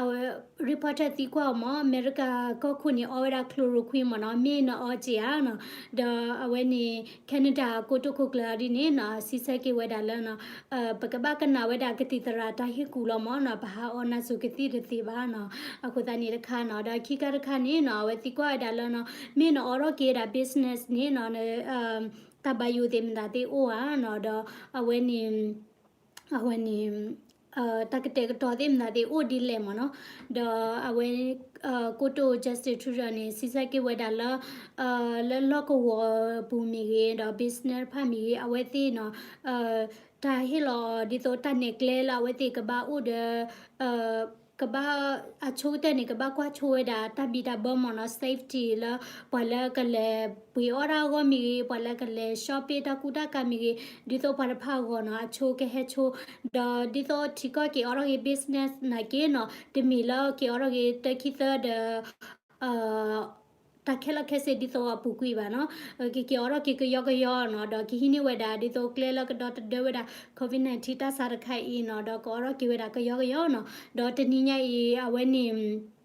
အဝဲ reporter သံကွၢ်အီၤမ့ၢ် အမဲရကၤကီၢ်ခိၣ်န့ၣ် အီဝဲဒၣ် chloroquine မ့ၢ်နီၤ မ့ၢ်နအီက့ၤဧါနီၤ ဒီးအဝဲန့ၣ် Canada ကိတိာ်ခိၣ်ကျၢၢ်ဒ်န့ၣ်နီၤ စံးဆၢက့ၤဝဲဒၣ်လၢနီၤ ပကဘၣ်ကနၣ်ဝဲဒၣ်ကသံၣ်သရၣ်တၢ်ဟ့ၣ်ကူၣ်လီၤမ့ၢ်နီၤ ပဟးအီနၢ်စိၤကသံၣ်တသ့ဘၣ်နီၤ အဃိသတးန့ၣ်တခါနီၤ ဒီးခံခါတခါန့ၣ်နီၤ အဝဲသံကွၢ်ဝဲဒၣ်လၢနီၤ မ့ၢ်နအီထီၣ်က့ၤဝဲဒၣ် business န့ၣ်နီၤ တၢ်ဘါယိၣ်သ့ၣ်မတၤသ့ၣ်အိၣ်ဧါနီၤ ဒီးအဝဲန့ၣ် အဝဲန့ၣ် တၢ်ကတဲာ်ကတီၤသ့ၣ်မတၤသ့ၣ်အိၣ်ဒ်လဲၣ်မ့ၢ်နီၤ ဒီးအဝဲ ကိတိာ် Justin Trudeau န့ၣ် စံးဆၢက့ၤဝဲဒၣ်လၢ လၢလီၢ်ကဝီၤပူၤမ့ၢ်ဂ့ၤ ဒီး business တဖၣ်မ့ၢ်ဂ့ၤ အဝဲသ့ၣ်နီၤ တၢ်ဟ့ၣ်လီၤဒ်သိးတၢ်နဲၣ်ကျဲလၢအဝဲသ့ၣ်ကဘၣ်အိၣ်ဒီး ကဘၣ် အဆိကတၢၢ်န့ၣ် ကဘၣ်ကွၢ်ဆိဝဲဒၣ်တၢ်ဘံၣ်တၢ်ဘၢမ့ၢ်နီၤ safety လၢ ပှၤလၢကလဲၤပှ့ၤအီၣ်တၢ်အဂီၢ်မ့ၢ်ဂ့ၤ ပှၤလၢကလဲၤ shopping တၢ်ကူတၢ်ကၤမ့ၢ်ဂ့ၤ ဒ်သိးပှၤတဖၣ်အဂီၢ်နီၤ အဆိကဟဲဆိ ဒီးဒ်သိးထံကီၢ်က့ၤအိးထီၣ်က့ၤ business နာ်က့နီၤ တမ့ၢ်လၢက့ၤအိးထီၣ်က့ၤတၢ်ခံသၢဒီး တၢ်ခဲလၢာ်ခဲဆ့ဒ်သိးအပူၤကွံာ်ဘၣ်နီၤ ကက့ၤအိးထီၣ်က့ၤကယီကယီနီၤ ဒီးကဟံးန့ၢ်ဝဲဒၣ်ဒ်သိးကျဲလၢကဒီသဒၢဝဲဒၣ် COVID nineteen တၢ်ဆါတခါအံၤနီၤ ဒီးကအိးထီၣ်က့ၤဝဲဒၣ်ကယီကယီနီၤ ဒီးတနံၤညါအံၤ အဝဲန့ၣ်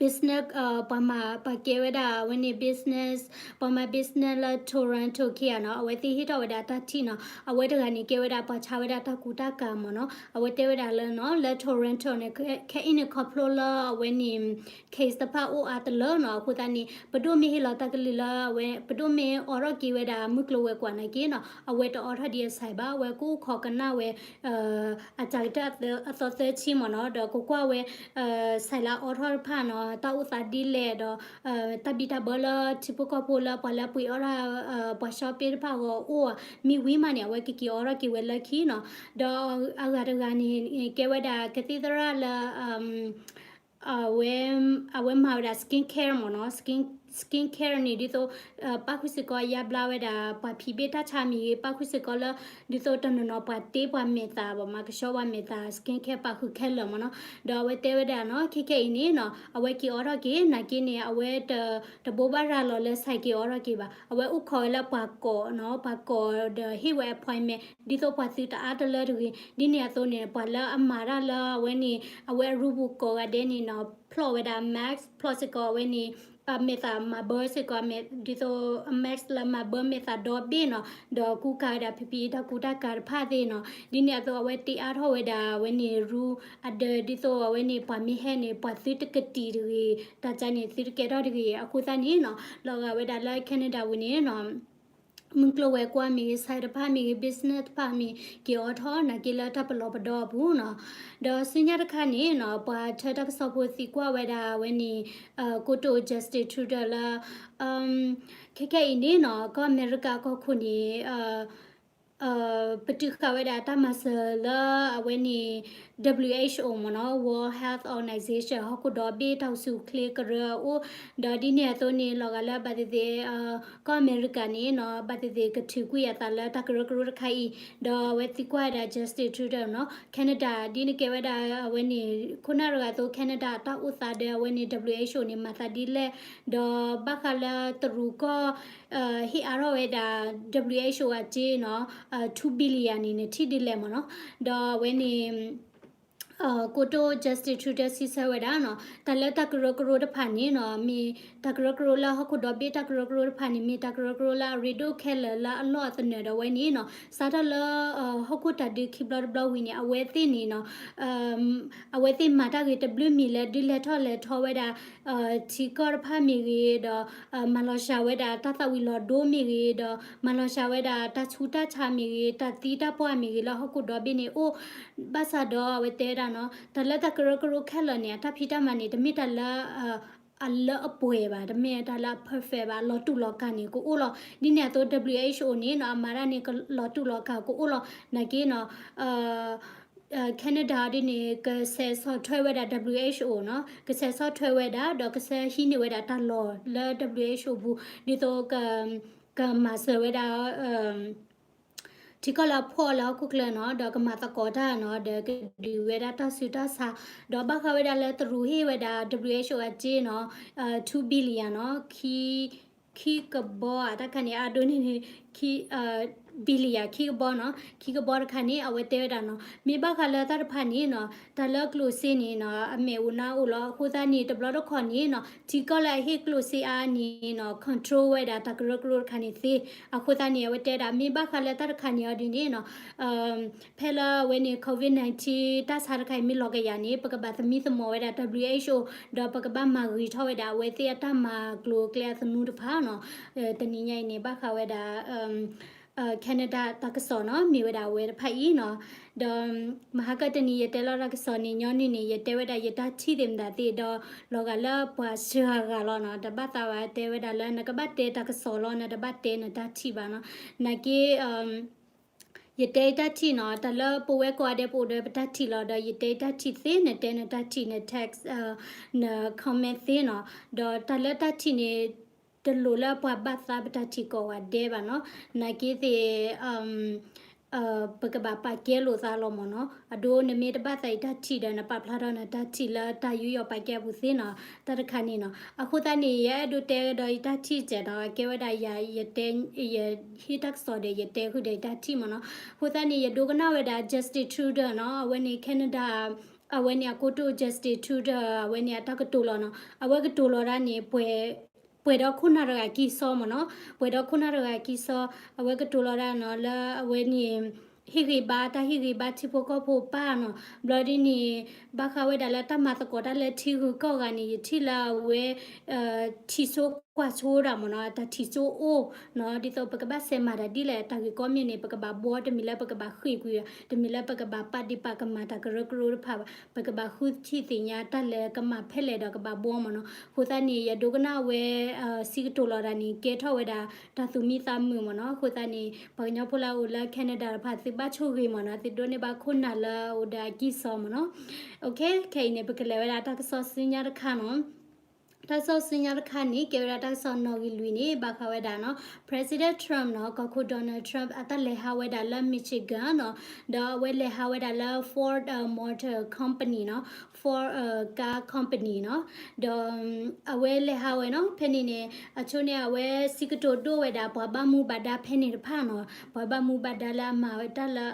business ပှၤမၤပှၤကဲဝဲဒၣ်အဝဲန့ၣ် business ပှၤမၤ business လၢ Toronto ခံဂၤနီၤ အဝဲသ့ၣ်ဟ့ၣ်ထီၣ်ဝဲဒၣ်တၢ်ထံၣ်နီၤ အဝဲတဂၤန့ၣ်ကဲဝဲဒၣ်ပှၤဆါဝဲဒၣ်တၢ်ကူတၢ်ကၤမ့ၢ်နီၤ အဝဲတဲဝဲဒၣ်လၢနီၤ လၢ Toronto န့ၣ် ခဲအံၤန့ၣ် ခီဖျိလၢအဝဲန့ၣ် case တဖၣ်အိၣ်အါတလၢနီၤ အဃိသတးန့ၣ် ပဒိၣ်မ့ၢ်ဟ့ၣ်လီၤတၢ်ကလုၢ်လၢအဝဲ ပဒိၣ်မ့ၢ်အိးထီၣ်က့ၤဝဲဒၣ်မုၢ်ကျိၤဝဲၤကွာ်နာ်က့နီၤ အဝဲတအိးထီၣ်ဒံးအဆဲးဘၣ် အဝဲကအိၣ်ခိးကနၣ်ဝဲ အတၢ်ကတၢၢ်အသီသၢဆံမ့ၢ်နီၤ ဒီးကကွၢ်ဝဲ ဆဲးလၢအအိးထီၣ်တဖၣ်နီၤ တၢ်အိၣ်သးဒ်လဲၣ်ဒီး တၢ်ဘံၣ်တၢ်ဘၢလၢထံဖိကီၢ်ဖိလၢပှၤလၢပှ့ၤအီၣ်ဒၣ် ပှၤ shopping တဖၣ်အဂီၢ်အိၣ်ဧါ မ့ၢ်ဝံၤမးန့ၣ် အဝဲကက့ၤအိးထီၣ်က့ၤဝဲလၢခံနီၤ ဒီးအဂၤတဂၤန့ၣ် ကဲဝဲဒၣ်ကသံၣ်သရၣ်လၢ အဝဲ အဝဲမၤဝဲဒၣ် skin care မ့ၢ်နီၤ skin skin care န့ၣ် ဒ်သိး ပၣ်ဃုာ်စ့ၢ်ကီးယါဘျါဝဲဒၣ် ပှၤဖံးဘ့ၣ်တၢ်ဆါမ့ၢ်ဂ့ၤ ပၣ်ဃုာ်စ့ၢ်ကီးလၢ ဒ်သိးတနီၤနီၤပှၤတ့ပှၤမဲာ်သၣ် ပှၤမၤကဆှီပှၤမဲာ်သၣ် skin care ပာ်ဃုာ်ခဲလၢာ်မ့ၢ်နီၤ ဒီးအဝဲတဲဝဲဒၣ်နီၤ ခဲခဲအံၤန့ၣ်နီၤ အဝဲက့ၤအိးထီၣ်က့ၤ နာ်က့န့ၣ် အဝဲ တဘိးဘၣ်ရၤလီၤလၢဆဲးက့ၤအိးထီၣ်က့ၤဘၣ် အဝဲအိၣ်ခိးဝဲလၢပှၤကိးနီၤ ပှၤကိးဒီးဟ့ၣ်ဝဲ appointment ဒ်သိးပှၤသုတအါတလၢတဂ့ၤ ဒ်န့ၣ်အသိးန့ၣ် ပှၤလၢအမၤတၢ်လၢအဝဲန့ၣ် အဝဲအရူပူၤကိးဂၤဒဲးန့ၣ်နီၤ ဖျီၣ်ဝဲဒၣ် mask ဖျီၣ်စ့ၢ်ကီးအဝဲန့ၣ် မဲာ်သၣ်မၤဘၢစ့ၢ်ကီး ဒ်သိး mask လၢမၤဘၢမဲာ်သၣ်ဒီဘ့ၣ်နီၤ ဒီးကူကၤဝဲဒၣ် P P E တၢ်ကူတၢ်ကၤတဖၣ်သ့ၣ်နီၤ ဒ်န့ၣ်အသိးအဝဲတ့အါထီၣ်ဝဲဒၣ်အဝဲန့ၣ် ရူ အဒၢး ဒ်သိးအဝဲန့ၣ် ပှၤမ့ၢ်ဟဲန့ၣ် ပှၤသုတကတံာ်တဂ့ၤ တၢ်ကါန့ၣ်သုတကဲထီၣ်တဂ့ၤ အဃိသတးန့ၣ်နီၤ လီၤဂာ်ဝဲဒၣ်လၢ Canada ဝံၤန့ၣ်နီၤ မုၢ်ကျိၤဝဲၤကွာ်မ့ၢ်ဂ့ၤ ဆဲးတဖၣ်မ့ၢ်ဂ့ၤ business တဖၣ်မ့ၢ် က့ၤအိးထီၣ်နာ်က့လၢတၢ်ပလီၢ်ပဒီအပူၤနီၤ ဒီးဆူညါတခါန့ၣ်နီၤ ပှၤထၢတၢ်ကစီၣ်ဖိသံကွၢ်ဝဲဒၣ်အဝဲန့ၣ် ကိတိာ် Justin Trudeau လၢ ခဲခဲအံၤန့ၣ်နီၤ ကီၢ်အမဲရကၤကီၢ်ခိၣ်န့ၣ် ပတုာ်ဃာ်ဝဲဒၣ်တၢ်မၤစၢၤလၢအဝဲန့ၣ် WHO မ့ၢ်နီၤ, World Health Organization ဟီၣ်ခိၣ်ဒီဘ့ၣ်တၢ်အိၣ်ဆူၣ်အိၣ်ချ့ကရၢအအိၣ်, ဒီးဒ်န့ၣ်အသိးန့ၣ် လီၤဂာ်လၢဘၣ်သ့ၣ်သ့ၣ် ကီၢ်အမဲရကၤန့ၣ်နီၤ ဘၣ်သ့ၣ်သ့ၣ်ကထုးကွံာ်အသးလၢတၢ်ကရၢကရိတခါအံၤ, ဒီးအဝဲသံကွၢ်ဝဲဒၣ် Justin Trudeau နီၤ, Canada ဒ်န့ၣ်ကဲဝဲဒၣ်အဝဲန့ၣ် ခိၣ်နၢ်တဂၤအသိး Canada တၢ်အိၣ်သးဒီးအဝဲန့ၣ် WHO န့ၣ် မၤသးဒ်လဲၣ်, ဒီးဘၣ်ဃးလၢတရူးကီၢ် ဟ့ၣ်အါထီၣ်ဝဲဒၣ် WHO အစ့နီၤ two billion န့ၣ် နထံၣ်ဒ်လဲၣ်မ့ၢ်နီၤ, ဒီးအဝဲန့ၣ် ကိတိာ် Justin Trudeau စံးဆၢဝဲဒၣ်နီၤ တၢ်လၢတၢ်ကရၢကရိတဖၣ်န့ၣ်နီၤ မ့ၢ်တၢ်ကရၢကရိလၢဟီၣ်ခိၣ်ဒီဘ့ၣ်တၢ်ကရၢကရိတဖၣ်န့ၣ် မ့ၢ်တၢ်ကရၢကရိလၢအရ့ဒိၣ်ခဲလၢာ်လၢအလီၢ်အသနၢၣ်ဒီးဝဲန့ၣ်နီၤ စးထီၣ်လၢ ဟီၣ်ခိၣ်တၢ်ဒုးခံဘျီတဘျီဝံၤန့ၣ် အဝဲသ့ၣ်န့ၣ်နီၤ အဝဲသ့ၣ်မၤတၢ်ဂ့ၤတဘျုးမံၤလၢဒုးလဲၤထီၣ်လဲၤထီဝဲဒၣ် ထံကီၢ်တဖၣ်မ့ၢ်ဂ့ၤဒီး မၤလီၤစှၤဝဲဒၣ်တၢ်သၣ်ဝံၤလီၤဒိမ့ၢ်ဂ့ၤဒီး မၤလီၤစှၤဝဲဒၣ်တၢ်ဆူးတၢ်ဆါမ့ၢ်ဂ့ၤ တၢ်သံတၢ်ပှၢ်မ့ၢ်ဂ့ၤလၢဟီၣ်ခိၣ်ဒီဘ့ၣ်န့ၣ်အိၣ် ဘၣ်ဆၣ်ဒီးအဝဲတဲဝဲဒၣ်နီၤ တၢ်လၢတၢ်ကရၢကရိခဲလၢာ်န့ၣ် အတၢ်ဖံးတၢ်မၤန့ၣ် တမ့ၢ်တၢ်လၢ အလၢအပှဲၤဘၣ် တမ့ၢ်တၢ်လၢအ perfect ဘၣ် လီၤတူာ်လီၤကာ်န့ၣ်ကအိၣ်လီၤ ဒ်န့ၣ်အသိး WHO န့ၣ်နီၤ အမၤတၢ်န့ၣ် လီၤတူာ်လီၤကာ်ကအိၣ်လီၤ နာ်က့နီၤ Canada ဒ်န့ၣ် ကဆဲးဆီၣ်ထွဲဝဲဒၣ် WHO နီၤ ကဆဲးဆီၣ်ထွဲဝဲဒၣ် ဒီးကဆဲးဟံးန့ၢ်ဝဲဒၣ်တၢ်လီၢ်လၢ WHO ပူၤ ဒ်သိး ကမၤစၢၤဝဲဒၣ် ထံကီၢ်လၢအဖှီၣ်လၢဟီၣ်ခိၣ်ချၢနီၤ ဒီးကမၤသကိးတၢ်နီၤ ဒီးကဒုးဝဲဒၣ်တၢ်ဆူးတၢ်ဆါ ဒီးဘၣ်ဃးဝဲဒၣ်လၢတရူးဟ့ၣ်ဝဲဒၣ် WHO အစ့နီၤ two billion နီၤ ခံကဘီဧါ တၢ်တခါန့ၣ် အဒိန့ၣ်န့ၣ် billion ခံကဘီနီၤ ခံကဘီတခါန့ၣ် အဝဲတဲဝဲဒၣ်နီၤ မ့ၢ်ဘၣ်ဃးလၢတၢ်တဖၣ်န့ၣ်နီၤ တၢ်လၢကျိၣ်စ့န့ၣ်နီၤ အမဲာ်အိၣ်နါအိၣ်လီၤ အဃိသတးန့ၣ် တဘျီတခီၣ်န့ၣ်နီၤ ထံကီၢ်လၢအဟ့ၣ်ကျိၣ်စ့အါန့ၣ်နီၤ control ဝဲဒၣ်တၢ်ကရၢကရိတခါန့ၣ်သ့ အဃိသတးန့ၣ် အဝဲတဲဒၣ် မ့ၢ်ဘၣ်ဃးလၢတၢ်တခါန့ၣ်အီၤဒ်န့ၣ်နီၤ ဖဲလၢအဝဲန့ၣ် COVID nineteen တၢ်ဆါတခါအံၤမ့ၢ်လီၤကယၤန့ၣ် ပကဘၣ်သမံသမိးဝဲဒၣ် WHO ဒီးပကဘၣ်မၤဂ့ၤထီၣ်ဝဲဒၣ်အဝဲသ့ၣ်အတၢ်မၤကျိၤအကျဲအသနူတဖၣ်နီၤ တနံၤညါအံၤန့ၣ် ဘၣ်ဃးဝဲဒၣ် Canada တၢ်ကစီၣ်နီၤ မ့ၢ်ဝဲဒၣ်အဝဲတဖၣ်အံၤနီၤ ဒီး မဟါကတနံၤယတဲလီၤတၢ်ကစီၣ်န့ၣ် ညီနုၢ်န့ၣ် ယတဲဝဲဒၣ်ယတၢ်ထံၣ်သ့ၣ်မတၤသ့ၣ်ဒီး လီၤဂာ်လၢပှၤစှၤဂၤလီၤနီၤ တဘၣ်သးဝဲတဲဝဲဒၣ်လၢ နကဘၣ်တဲတၢ်ကစီၣ်လီၤ နတဘၣ်တဲနတၢ်ထံၣ်ဘၣ်နီၤ နာ်က့ ယတဲတၢ်ထံၣ်နီၤ တၢ်လၢပဝဲကိးဂၤဒဲးပအိၣ်ဒီးပတၢ်ထံၣ်လီၤ ဒီးယတဲတၢ်ထံၣ်သ့ နတဲနတၢ်ထံၣ် န text န comment သ့နီၤ ဒီးတၢ်လၢတၢ်ထံၣ်န့ၣ် တလိၣ်လၢပှၤဘၣ်သးပတၢ်ထံၣ်ကိးဂၤဒဲးဘၣ်နီၤ နာ်က့သ့ၣ် ပကဘၣ်ပာ်ကဲလိာ်သးလီၤမ့ၢ်နီၤ အဒိနမ့ၢ်တဘၣ်သးယတၢ်ထံၣ်ဒီး နပာ်ဖျါထီၣ်နတၢ်ထံၣ်လၢတၢ်ယူးယီၣ်ပာ်ကဲအပူၤသ့နီၤ တၢ်တခါန့ၣ်နီၤ အဃိသတးန့ၣ် ယအဲၣ်ဒိးတဲဒီးယတၢ်ထံၣ်စဲးဒီး ကဲဝဲဒၣ်ယၤ ယတဲ ယဟ့ၣ်တၢ်ကစီၣ်ဒီး ယတဲဃုာ်ဒီးယတၢ်ထံၣ်မ့ၢ်နီၤ အဃိသတးန့ၣ် ယဒိကနၣ်ဝဲဒၣ် Justin Trudeau နီၤ အဝဲန့ၣ် Canada အဝဲန့ၣ်အကိတိာ် Justin Trudeau အဝဲန့ၣ်အတၢ်ကတိၤလီၤနီၤ အဝဲကတိၤလီၤဒၣ်န့ၣ် ပှဲၤ ပှဲၤဒီးခိၣ်နၢ်တဂၤကံၢ်စီမ့ၢ်နီၤ ပှဲၤဒီးခိၣ်နၢ်တဂၤကံၢ်စီ အဝဲကတိၤလီၤဒၣ်နီၤ လၢအဝဲန့ၣ် ဟ့ၣ်ဂ့ၤဘါတၢ်ဟ့ၣ်ဂ့ၤဘါထံဖိကီၢ်ဖိပၢ်နီၤ ဘျီဒ်န့ၣ် ဘၣ်ဃးဝဲဒၣ်လၢတၢ်မၤသကိးတၢ်လၢထံဂုၤကီၢ်ဂၤန့ၣ် ယထံၣ်လၢအဝဲ ထံၣ်စိကွၢ်စိဒၣ်မ့ၢ်နီၤ တၢ်ထံၣ်စိအိၣ်နီၤ ဒ်သိးပကဘၣ်စဲးမၤတၢ်ဒ်လဲၣ် တၢ်ဂ့ၢ်ကီမ့ၢ်န့ၣ် ပကဘၣ်ဘှီ တမ့ၢ်လၢပကဘၣ်ဃ့ၢ်ကွံာ် တမ့ၢ်လၢပကဘၣ်ပာ်ဒ့ၣ်ပာ်ကမၣ်တၢ်ကရၢကရိတဖၣ်ဘၣ် ပကဘၣ်ဃုထံၣ်သ့ၣ်ညါတၢ်လဲၤကမၣ်ဖဲလဲၣ်ဒီးကဘၣ်ဘှီမ့ၢ်နီၤ အဃိသတးန့ၣ် ယဒိကနၣ်ဝဲ စံးကတိၤလီၤဒၣ်န့ၣ် ကဲထီၣ်ဝဲဒၣ် တၢ်သူၣ်မံသးမုာ်မ့ၢ်နီၤ အဃိသတးန့ၣ် ပှၤကညီဖိလၢအအိၣ်လၢ Canada တဖၣ် သုဘၣ်ဆိၣ်ဂ့ၤမ့ၢ်နီၤ သုဒိးန့ၢ်ဘၣ်ခိၣ်နၢ်လၢအအိၣ်ဒီးအကံၢ်စီမ့ၢ်နီၤ ခဲအံၤန့ၣ် ပကလဲၤဝဲဒၣ်တၢ်ကစီၣ်ဆူညါတခါနီၤ တၢ်ကစီၣ်ဆူညါတခါန့ၣ် ကဲဝဲဒၣ်တၢ်ကစီၣ်နီၣ်ဂံၢ်လွံၢ်န့ၣ် ဘၣ်ဃးဝဲဒၣ်နီၤ President Trump နီၤ ကီၢ်ခိၣ် Donald Trump အတၢ်လဲၤဟးဝဲဒၣ်လၢ Michigan နီၤ ဒီးအဝဲလဲၤဟးဝဲဒၣ်လၢ Ford Motor Company နီၤ Ford car company နီၤ ဒီး အဝဲလဲၤဟးဝဲနီၤ ဖဲန့ၣ်န့ၣ် အဆိန့ၣ် အဝဲစံးကတိၤဒိၣ်ဝဲဒၣ် ပှၤဘၣ်မူဘၣ်ဒါဖဲန့ၣ်တဖၣ်နီၤ ပှၤဘၣ်မူဘၣ်ဒါလၢအမၤဝဲတၢ်လၢ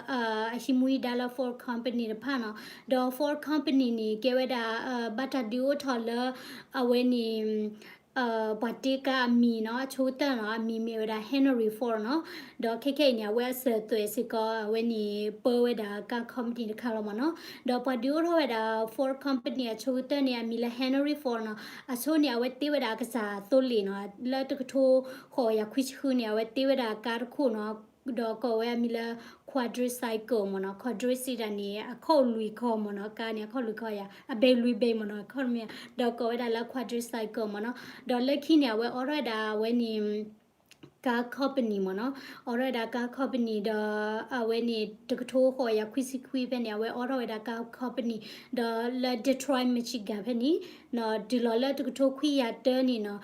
အဟံးမူဟံးဒါလၢ Ford Company တဖၣ်နီၤ ဒီး Ford Company န့ၣ် ကဲဝဲဒၣ် ဘၣ်တၢ်ဒုးအိၣ်ထီၣ်လၢ အဝဲန့ၣ် ပှၤတ့ကါအမံၤနီၤ အဆိကတၢၢ်နီၤ အမံၤမ့ၢ်ဝဲဒၣ် Henry Ford နီၤ ဒီးခဲခဲအံၤန့ၣ် အဝဲအစၢၤသွဲၣ်စ့ၢ်ကီး အဝဲန့ၣ် ပၢဝဲဒၣ် car company တခါလီၤမ့ၢ်နီၤ ဒီးပှၤဒုးအိၣ်ထီၣ်ဝဲဒၣ် Ford Company အဆိကတၢၢ်န့ၣ် အမံၤလၢ Henry Ford နီၤ အဆိန့ၣ် အဝဲတ့ဝဲဒၣ်အကစၢ်သိလ့ၣ်နီၤ လၢတကထိဃိးယၤခွံဆံဃုန့ၣ် အဝဲတ့ဝဲဒၣ်ကါတခိၣ်နီၤ ဒီးကိးဝဲအမံၤလၢ quadricycle မ့ၢ်နီၤ quadricycle န့ၣ် အခီၣ်လွံၢ်ခီမ့ၢ်နီၤ ကါန့ၣ် အခီၣ်လွံၢ်ခီယၤ အဘဲလွံၢ်ဘဲမ့ၢ်နီၤ အခီၣ်မ့ၢ် ဒီးကိးဝဲဒၣ်လၢ quadricycle မ့ၢ်နီၤ ဒီးလၢခံန့ၣ် အဝဲအိးထီၣ်ဝဲဒၣ်အဝဲန့ၣ် company မ့ၢ်နီၤ, အိးထီၣ်ဝဲဒၣ် car company ဒီး အဝဲန့ၣ် တကထိဃိးကယၤခွံဆံခွံဖဲန့ၣ် အဝဲအိးထီၣ်ဝဲဒၣ် car company ဒီးလၢ Detroit Michigan ဖဲန့ၣ်နီၤ, တုၤလီၤလၢတကထိခွံကယၤတၢန့ၣ်နီၤ,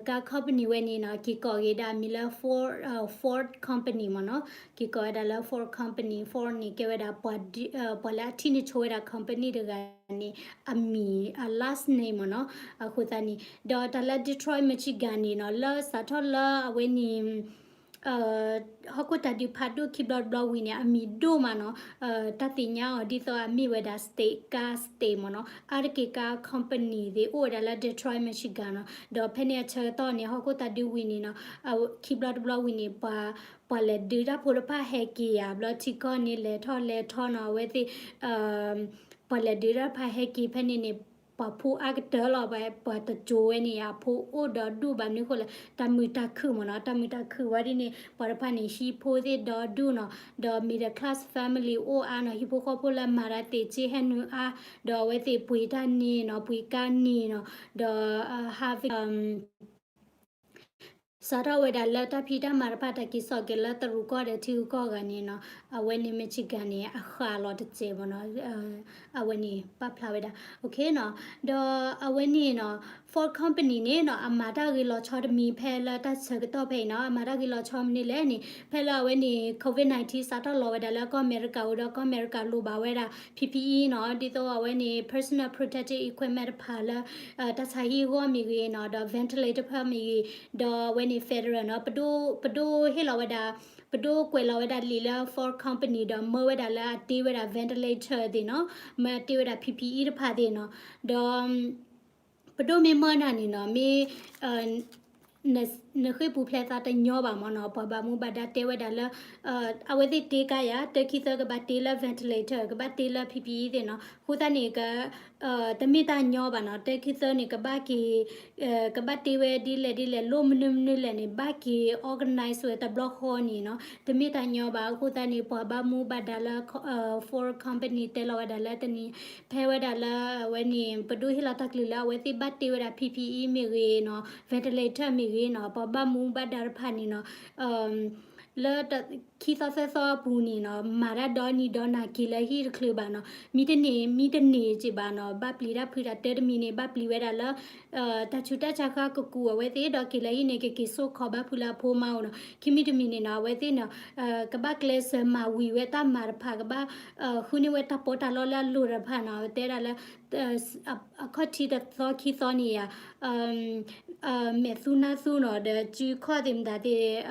car company ဝဲန့ၣ်နီၤ က့ၤကိးက့ၤဒၣ်အမံၤလၢ Ford, Ford Company မ့ၢ်နီၤ, က့ၤကိးဝဲဒၣ်လၢ Ford Company, Ford န့ၣ်ကဲဝဲဒၣ် ပှၤလၢအထံၣ်န့ၢ်ဆိဝဲဒၣ် company တဂၤန့ၣ် အမံၤ အ last name မ့ၢ်နီၤ, အဃိသတးန့ၣ် ဒီးတၢ်လၢ Detroit Michigan န့ၣ်နီၤ လၢစးထီၣ်လၢအဝဲန့ၣ် ဟီၣ်ခိၣ်တၢ်ဒုးဖးဒိၣ်ခံဘျီတဘျီဝံၤန့ၣ် အမံၤဒိၣ်မးနီၤ, တၢ်သ့ၣ်ညါအီၤဒ်သိးအမ့ၢ်ဝဲဒၣ် state, car state မ့ၢ်နီၤ, အါတက့ၢ် car company သ့ၣ်အိၣ်ဝဲဒၣ်လၢ Detroit Michigan နီၤ, ဒီးဖဲန့ၣ်အဆၢကတီၢ်န့ၣ် ဟီၣ်ခိၣ်တၢ်ဒုးဝံၤန့ၣ်နီၤ, ခံဘျီတဘျီဝံၤန့ၣ် ပှၤ ပှၤလဲၤဒုးတၢ်ဖိတဖၣ်ဟဲက့ၤယၤ ဘျီထံကီၢ်န့ၣ်လဲၤထီၣ်လဲၤထီနီၤ, အဝဲသ့ၣ် ပှၤလဲၤဒုးတၢ်တဖၣ်ဟဲက့ၤဖဲန့ၣ်န့ၣ် ပှၤဖိအါကတၢၢ်လီၤ, ပှၤတစိၤဝဲန့ၣ် အဖိအိၣ်ဒီးဒူၣ်ဘၣ်မနုၤဃိလဲၣ် တၢ်မုာ်တၢ်ခုၣ်မ့ၢ်နီၤ, တၢ်မုာ်တၢ်ခုၣ်ဝဲဒ်န့ၣ် ပှၤတဖၣ်န့ၣ် ဟံၣ်ဖိသ့ၣ်ဒီဒူၣ်နီၤ, ဒီး middle class family အိၣ်အါနီၤ, ဟံၣ်ဖိဃီဖိလၢမၤတၢ်သ့ၣ်စ့ဟဲနုာ်အါ, ဒီးအဝဲသ့ၣ်ပှ့ၤတၢ်န့ၢ်နီၤ, ပှ့ၤကါန့ၢ်နီၤ, ဒီး harvest စးထီၣ်ဝဲဒၣ်လၢတၢ်ဖံးတၢ်မၤတဖၣ် တၢ်က့ၤစိာ်က့ၤလၢတရူးကီၢ်ဒီးထံဂုၤကီၢ်ဂၤန့ၣ်နီၤ, အဝဲန့ၣ် Michigan န့ၣ် အဃၢ်လီၤတစဲးမ့ၢ်နီၤ, အဝဲန့ၣ်ပာ်ဖျါဝဲဒၣ် နီၤ, ဒီးအဝဲန့ၣ်နီၤ Ford Company န့ၣ်နီၤ အမၤတၢ်ဂ့ၤလီၤဆီတမံၤဖဲလၢတၢ်ဆၢကတီၢ်ဖဲအံၤနီၤ, အမၤတၢ်ဂ့ၤလီၤဆီမနုၤလဲၣ်န့ၣ် ဖဲလၢအဝဲန့ၣ် COVID nineteen စးထီၣ်လီၤဝဲဒၣ်လၢကီၢ်အမဲရကၤအဃိဒီး ကီၢ်အမဲရကၤလိၣ်ဘၣ်ဝဲဒၣ် P P E နီၤ, ဒ်သိးအဝဲန့ၣ် personal protective equipment တဖၣ်လၢ တၢ်ဆါဟံၣ်အဂီၢ်မ့ၢ်ဂ့ၤနီၤ, ဒီး ventilator တဖၣ်မ့ၢ်ဂ့ၤ, ဒီးအဝဲန့ၣ် federal နီၤ, ပဒိၣ်ဟ့ၣ်လီၤဝဲဒၣ်, ပဒိၣ်ကွဲးလီၤဝဲဒၣ်လံာ်လၢ Ford Company ဒီးမၢဝဲဒၣ်လၢအတ့ဝဲဒၣ် ventilator သ့ၣ်နီၤ, မၢတ့ဝဲဒၣ် P P E တဖၣ်သ့ၣ်နီၤ, ဒီး ပဒိၣ်မ့ၢ်မၢနၤန့ၣ်နီၤ, မ့ၢ် နဃ့ၢ်ပူၤဖျဲးသးတညီဘၣ်မ့ၢ်နီၤ, ပှၤဘၣ်မူဘၣ်ဒါတဲဝဲဒၣ်လၢ အဝဲသ့ၣ်တ့ကါယၤ တၢ်ခံသၢကဘၣ်တ့လၢ ventilator ကဘၣ်တ့လၢ P P E သ့ၣ်နီၤ, အဃိသတးန့ၣ် တမ့ၢ်တၢ်ညီဘၣ်နီၤ, တၢ်ခံသၢန့ၣ် ကဘၣ်က့ၤ ကဘၣ်တ့ဝဲဒ်လဲၣ်ဒ်လဲၣ် လိၣ်မနုၤမနုၤလဲၣ်န့ၣ် ဘၣ်က့ၤ organize ဝဲတဘျီဃီန့ၣ်နီၤ, တမ့ၢ်တၢ်ညီဘၣ်, အဃိသတးန့ၣ် ပှၤဘၣ်မူဘၣ်ဒါလၢ Ford Company တဲလီၤဝဲဒၣ်လၢတနံၤ ဖဲဝဲဒၣ်လၢအဝဲန့ၣ် ပဒိၣ်ဟ့ၣ်လီၤတၢ်ကလုၢ်လၢအဝဲသ့ၣ်ဘၣ်တ့ဝဲဒၣ် P P E မ့ၢ်ဂ့ၤနီၤ, ventilator မ့ၢ်ဂ့ၤနီၤ, ပှၤဘၣ်မူဘၣ်ဒါတဖၣ်န့ၣ်နီၤ, လၢခံသီသၢသီအပူၤန့ၣ်နီၤ, မၤတၢ်ဒီနံၤဒီနၤက့ၤလၢဟံၣ်တချုးဘၣ်နီၤ, မံတန့ၢ် မံတန့ၢ်က့ၤဘၣ်နီၤ, ဘၣ်ပျံၤတၢ်ဖုးတၢ်တၢတမံၤန့ၣ် ဘၣ်ပျံၤဝဲဒၣ်လၢ တၢ်ဆူးတၢ်ဆါဃၢ်ကကူးအဝဲသ့ၣ်ဒီးက့ၤလၢဟံၣ်န့ၣ် ကက့ၤစိာ်ခီဘၣ်ဖုးလၢအဖိမါအိၣ်နီၤ, ခံမံၤတမံၤန့ၣ်နီၤ, အဝဲသ့ၣ်နီၤ, ကဘၣ်ကျဲးစၢးမၤဝံၤဝဲတၢ်မၤတဖၣ် ကဘၣ် ဃုန့ၢ်ဝဲတၢ်ပီးတၢ်လီလၢအလိၤတဖၣ်နီၤ, တဲဒၣ်လၢ အခီၣ်ထံးတသီခံသီန့ၣ်ယါ မဲာ်သူနါသူနီၤ, ဒီးစုခီၣ်သ့ၣ်မတၤသ့ၣ်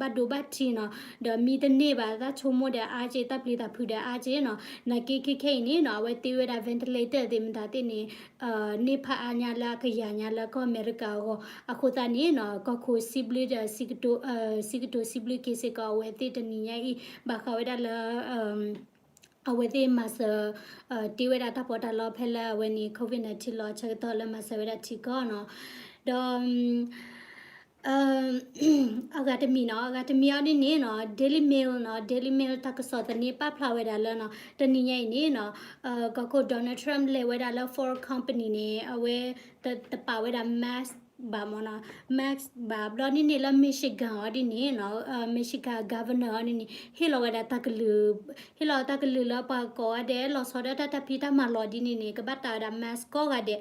ဘၣ်ဒိဘၣ်ထံးနီၤ, ဒီးမံတန့ၢ်ဘၣ် တၢ်ဆိကမိၣ်ဒီးအါက့ၤ တၢ်ပျံၤတၢ်ဖုးဒီးအါက့ၤနီၤ, နာ်က့ခဲခဲအံၤန့ၣ်နီၤ, အဝဲတ့ဝဲဒၣ် ventilator သ့ၣ်မတၤသ့ၣ်န့ၣ် န့ၢ်ဖးအါညါလၢအကယၤညါလၢကီၢ်အမဲရကၤအဂီၢ်, အဃိသတးန့ၣ်နီၤ, ကီၢ်ခိၣ်စံးဘျုးဒီး စံးကတိၤစံးဘျုးက့ၤစ့ၢ်ကီးအဝဲသ့ၣ်တနံၤညါအံၤ, ဘၣ်ဃးဝဲဒၣ်လၢ အဝဲသ့ၣ်မၤစၢၤ တ့ဝဲဒၣ်တၢ်ပီးတၢ်လီဖဲလၢအဝဲန့ၣ် COVID nineteen လီၤအဆၢကတီၢ်လၢမၤစၢၤဝဲဒၣ်ထံကီၢ်နီၤ, ဒီး အဂၤတမံၤနီၤ, အဂၤတမံၤအီၤဒ်န့ၣ်နီၤ, Daily Mail နီၤ, Daily Mail တၢ်ကစီၣ်သန့ပာ်ဖျါဝဲဒၣ်လၢနီၤ, တနံၤညါအံၤန့ၣ်နီၤ, ကီၢ်ခိၣ် Donald Trump လဲၤဝဲဒၣ်လၢ Ford Company န့ၣ် အဝဲတပာ်ဝဲဒၣ် mask ဘၣ်မ့ၢ်နီၤ, mask ဘၣ်ဘျီဒ်န့ၣ်လၢ Michigan အီၤဒ်န့ၣ်နီၤ, Michigan Governor အီၤဒ်န့ၣ် ဟ့ၣ်လီၤဝဲဒၣ်တၢ်ကလုၢ်, ဟ့ၣ်လီၤတၢ်ကလုၢ်လၢပှၤကိးဂၤဒဲး လီၤဆီဒၣ်တၢ်တၢ်ဖံးတၢ်မၤလီၤဒ်န့ၣ်န့ၣ် ကဘၣ်တၢ်ဝဲဒၣ် mask ကိးဂၤဒဲး, ဒီး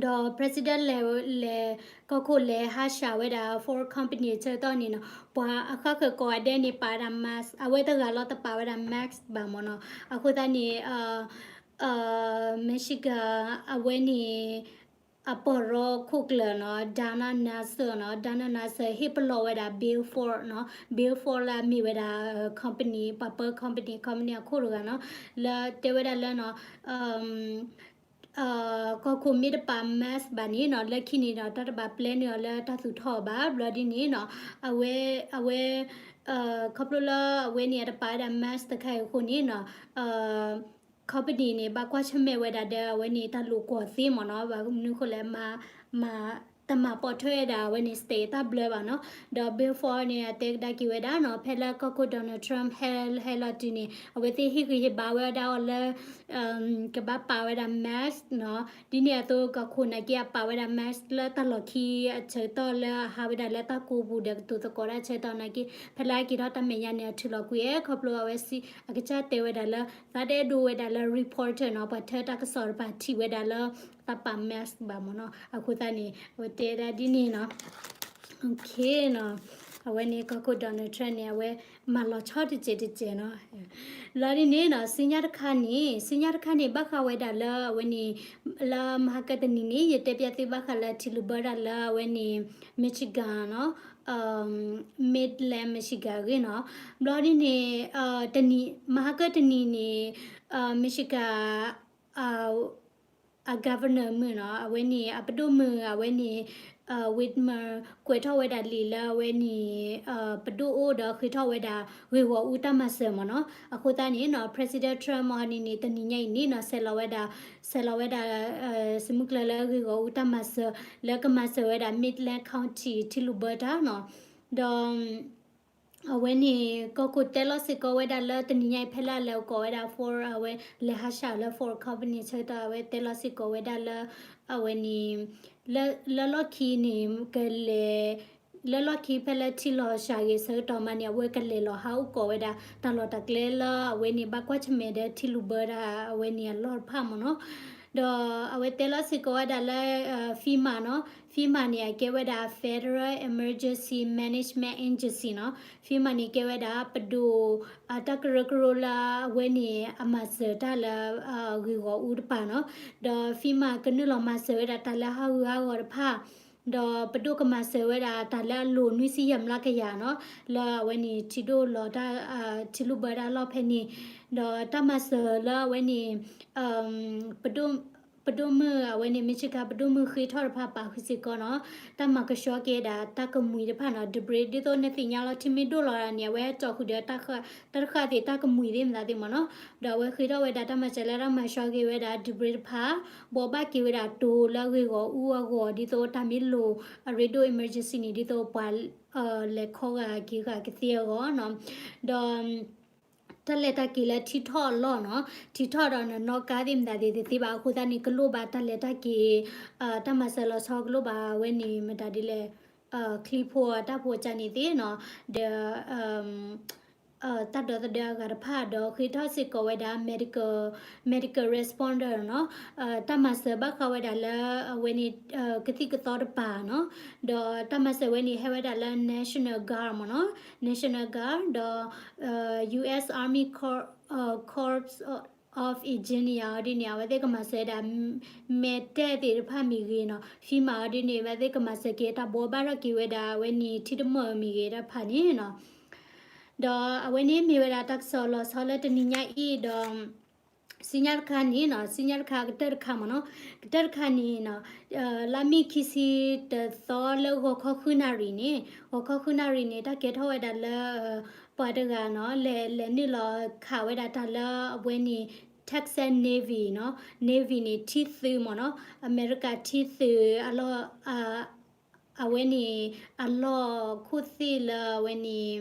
ဒီး President လဲၤ လဲၤ ကီၢ်ခိၣ်လဲၤဟးဆှဲးဝဲဒၣ် Ford Company အဆၢကတီၢ်န့ၣ်နီၤ, ပှၤအဃၣ်ဃၢၤကိးဂၤဒဲးန့ၣ် ပာ်ဝဲဒၣ် mask, အဝဲတဂၤလီၤတပာ်ဝဲဒၣ် mask ဘၣ်မ့ၢ်နီၤ, အဃိသတးန့ၣ် Michigan အဝဲန့ၣ် အပှၤရီခိၣ်ကျၢၢ်နီၤ, Donna Nunzem နီၤ, Donna Nunzem ဟ့ၣ်ပလီၢ်ဝဲဒၣ် Bill Ford နီၤ, Bill Ford လၢအမ့ၢ်ဝဲဒၣ် company ပှၤပၢ company company အခိၣ်တဂၤနီၤ, လၢတဲဝဲဒၣ်လၢနီၤ ကီၢ်ခိၣ်မ့ၢ်တပာ် mask ဘၣ်န့ၣ်နီၤ, လၢခံန့ၣ်ဒီး တၢ်တဘၣ်ပျဲနုာ်အီၤလၢတၢ်သူၣ်ထီၣ်အီၤဘၣ်, ဘျီဒ်န့ၣ်နီၤ, အဝဲ အဝဲ ခီဖျိလၢအဝဲန့ၣ် အတပာ်ဝဲဒၣ် mask တခါအံၤအဃိန့ၣ်နီၤ, company န့ၣ် ဘၣ်ကွၢ်ဆၢၣ်မဲာ်ဝဲဒၣ်ဒီး အဝဲန့ၣ်တၢ်လိာ်ကွီၢ်သ့မ့ၢ်နီၤ, ဘၣ်မနုၤဃိလဲၣ် မၤ မၤ တမၤပိာ်ထွဲဝဲဒၣ်အဝဲန့ၣ် state တၢ်ဘျၢဘၣ်နီၤ. ဒီး Bill Ford န့ၣ် အတဲကဒါက့ၤဝဲဒၣ်နီၤ, ဖဲလၢကီၢ်ခိၣ် Donald Trump ဟဲ ဟဲလီၤတုၤန့ၣ် အဝဲသ့ၣ်ဟ့ၣ်ဂံၢ်ဟ့ၣ်ဘါဝဲဒၣ်အီၤလၢ ကဘၣ်ပာ်ဝဲဒၣ် mask နီၤ. ဒ်န့ၣ်အသိး ကီၢ်ခိၣ်နာ်က့ အပာ်ဝဲဒၣ် mask လၢတၢ်လီၢ်ခံအဆၢကတီၢ်လၢအဟးဝဲဒၣ်လၢတၢ်ကိးပူၤဒီးကတိၤသကိးတၢ်ဆၢကတီၢ်နာ်က့ ဖဲလၢအက့ၤထီၣ်တၢ်မဲာ်ညါန့ၣ် အထုးလီၤကွံာ်အဲ ခီဖျိအဝဲစံး အကစၢ်တဲဝဲဒၣ်လၢ သးတအဲၣ်ဒိးဝဲဒၣ်လၢ reporter နီၤ, ပှၤထၢတၢ်ကစီၣ်တပၤထံၣ်ဝဲဒၣ်လၢ တၢ်ပာ် mask ဘၣ်မ့ၢ်နီၤ. အဃိသတးန့ၣ် အဝဲတဲဒၣ်ဒ်န့ၣ်နီၤ. နီၤ, အဝဲန့ၣ် ကီၢ်ခိၣ် Donald Trump န့ၣ် အဝဲမၤလီၤဆီတစဲးတစဲးနီၤ. လီၤဒ်န့ၣ်နီၤ, ဆူညါတခါန့ၣ်, ဆူညါတခါန့ၣ် ဘၣ်ဃးဝဲဒၣ်လၢအဝဲန့ၣ် လၢမဟါကတနံၤန့ၣ် ယတဲပျးသုဘၣ်ဃးလၢထံလုၢ်ဘၢတၢ်လၢအဝဲန့ၣ် Michigan နီၤ, Midland Michigan အဂ့ၢ်နီၤ. ဘျီဒ်န့ၣ် တနံၤ မဟါကတနံၤန့ၣ် Michigan အ governor မုၣ်နီၤ, အဝဲန့ၣ် အပဒိၣ်မုၣ် အဝဲန့ၣ် Whitmer ကွဲးထီၣ်ဝဲဒၣ်လံာ်လၢအဝဲန့ၣ် ပဒိၣ်အိၣ်ဒီးဃ့ထီၣ်ဝဲဒၣ်ဂ့ၢ်ဂီၤအူတၢ်မၤစၢၤမ့ၢ်နီၤ. အဃိသတးန့ၣ်နီၤ President Trump အီၤန့ၣ်န့ၣ် တနံၤညါအံၤန့ၣ်နီၤ ဆဲးလီၤဝဲဒၣ်, ဆဲးလီၤဝဲဒၣ် စမုၢ်ကျၢၢ်လၢဂ့ၢ်ဂီၤအူတၢ်မၤစၢၤ လၢကမၤစၢၤဝဲဒၣ် Midland County ထံလုၢ်ဘၢတၢ်နီၤ. ဒီး အဝဲန့ၣ် ကီၢ်ခိၣ်တဲလီၤစ့ၢ်ကီးဝဲဒၣ်လၢတနံၤညါအံၤ ဖဲလၢအလဲၤကိးဝဲဒၣ် Ford အဝဲလဲၤဟးဆှဲးလၢ Ford Company ဆၢကတီၢ် အဝဲတဲလီၤစ့ၢ်ကီးဝဲဒၣ်လၢ အဝဲန့ၣ် လၢ လၢလီၢ်ခံန့ၣ် ကလဲၤ လၢလီၢ်ခံဖဲလၢထံလီၤစှၤဂ့ၤဆၢကတီၢ်မးန့ၣ် အဝဲကလဲၤလီၤဟးအိၣ်ကိးဝဲဒၣ် တၢ်လီၢ်တၢ်ကျဲလၢအဝဲန့ၣ် ဘၣ်ကွၢ်ဆၢၣ်မဲာ်ဒီးထံလုၢ်ဘၢဒၣ်အဝဲန့ၣ်အလီၢ်တဖၣ်မ့ၢ်နီၤ. ဒီးအဝဲတဲလီၤစ့ၢ်ကီးဝဲဒၣ်လၢ FEMA နီၤ, FEMA န့ၣ် အကဲဝဲဒၣ် Federal Emergency Management Agency နီၤ. FEMA န့ၣ် ကဲဝဲဒၣ်ပဒိၣ် အတၢ်ကရၢကရိလၢအဝဲန့ၣ် အမၤစၢၤတၢ်လၢ ဂ့ၢ်ဂီၤအူတပၤနီၤ. ဒီး FEMA ကနုာ်လီၤမၤစၢၤဝဲဒၣ်တၢ်လၢဟးဂူာ်ဟးဂီၤတဖၣ်, ဒီးပဒိၣ်ကမၤစၢၤဝဲဒၣ်တၢ်လၢအလိၤနွံဆံယဲၢ်မျးကယၤနီၤ, လၢအဝဲန့ၣ် ထံဒိၣ်လီၤတၢ် ထံလုၢ်ဘၢတၢ်အလီၢ်ဖဲန့ၣ်, ဒီးတၢ်မၤစၢၤလၢအဝဲန့ၣ် ပဒိၣ်မုၣ်အဝဲန့ၣ် Michigan ပဒိၣ်မုၣ်ဃ့ထီၣ်တဖၣ်ပာ်ဃုာ်စ့ၢ်ကီးနီၤ, တၢ်မၤကဆှီက့ၤဒၣ်တၢ်ကမှံၤတဖၣ်နီၤ, debris ဒ်သိးနသ့ၣ်ညါလီၤ ထံမ့ၢ်ဒိၣ်လီၤဒၣ်န့ၣ် အဝဲဟဲကၠီဃုာ်ဒီး တၢ်တဃၣ်သ့ၣ်တၢ်ကမှံၤသ့ၣ်မသးသ့ၣ်မ့ၢ်နီၤ, ဒီးအဝဲဃ့ထီၣ်ဝဲဒၣ်တၢ်မၤစၢၤလၢတၢ်မၤဆှီက့ၤဝဲဒၣ် debris တဖၣ်, ဘိးဘၣ်က့ၤဝဲဒၣ်တိၤလၢဂ့ၢ်ဂီၤအူအဂီၢ် ဒ်သိးတၢ်မ့ၢ်လိၤ အရ့ဒိၣ် emergency န့ၣ် ဒ်သိးပှၤ လဲၤခီဂာ်က့ၤဂာ်ကသ့အဂီၢ်နီၤ, ဒီး တၢ်လဲၤတၢ်က့ၤလၢထံထီၣ်အလီၢ်နီၤ, ထံထီၣ်ဒီးနနီၣ်ကါသ့ၣ်မတၤသ့ၣ်တသ့ဘၣ်အဃိသတးန့ၣ် ကလိၣ်ဘၣ်တၢ်လဲၤတၢ်က့ၤ, တၢ်မၤစၢၤလီၤဆီကလိၣ်ဘၣ်ဝဲန့ၣ် မတၤဒ်လဲၣ်, ချံဖိတၢ်ဖိကၢ်န့ၣ်သ့ၣ်နီၤ, ဒီး တၢ်ဒီသဒၢအဂၤတဖၣ်ဒီးဃ့ထီၣ်စ့ၢ်ကီးဝဲဒၣ် medical, medical responder နီၤ, တၢ်မၤစၢၤဘၣ်ဃးဝဲဒၣ်လၢအဝဲန့ၣ် ကသံၣ်ကသီတပၤနီၤ, ဒီးတၢ်မၤစၢၤဝဲန့ၣ် ဟဲဝဲဒၣ်လၢ National Guard မ့ၢ်နီၤ, National Guard ဒီး US Army Corps, Corps of Engineer အီၤဒ်န့ၣ် အဝဲသ့ၣ်ကမၤစၢၤဝဲဒၣ် မဲာ်တဲၣ်သ့ၣ်တဖၣ်မ့ၢ်ဂ့ၤနီၤ, FEMA အီၤဒ်န့ၣ် အဝဲသ့ၣ်ကမၤစၢၤက့ၤတၢ်ဘိးဘၣ်ထီၣ်က့ၤဝဲဒၣ်အဝဲန့ၣ် ထံတမၢၢ်မ့ၢ်ဂ့ၤတၢ်တဖၣ်န့ၣ်နီၤ, ဒီးအဝဲန့ၣ်မ့ၢ်ဝဲဒၣ်တၢ်ကစီၣ်လီၤဆီလၢတနံၤညါအံၤဒီး ဆူညါတခါန့ၣ်နီၤ, ဆူညါတခါကတၢၢ်တခါမ့ၢ်နီၤ, ကတၢၢ်တခါန့ၣ်နီၤ, လါမ့ၤခံဆံတသီလၢဂီၤခီဃုနၣ်ရံၣ်န့ၣ်, ဂီၤခီဃုနၣ်ရံၣ်န့ၣ် တၢ်ကဲထီၣ်ဝဲဒၣ်လၢ ပှၤတဂၤနီၤ, လဲၤ လဲၤနုာ်လီၤခးဝဲဒၣ်တၢ်လၢအဝဲန့ၣ် Texas Navy နီၤ, Navy န့ၣ် ထံသုးမ့ၢ်နီၤ, အမဲရကၤထံသုးအလီၢ် အဝဲန့ၣ် အလီၢ်ခိၣ်သ့ၣ်လၢအဝဲန့ၣ်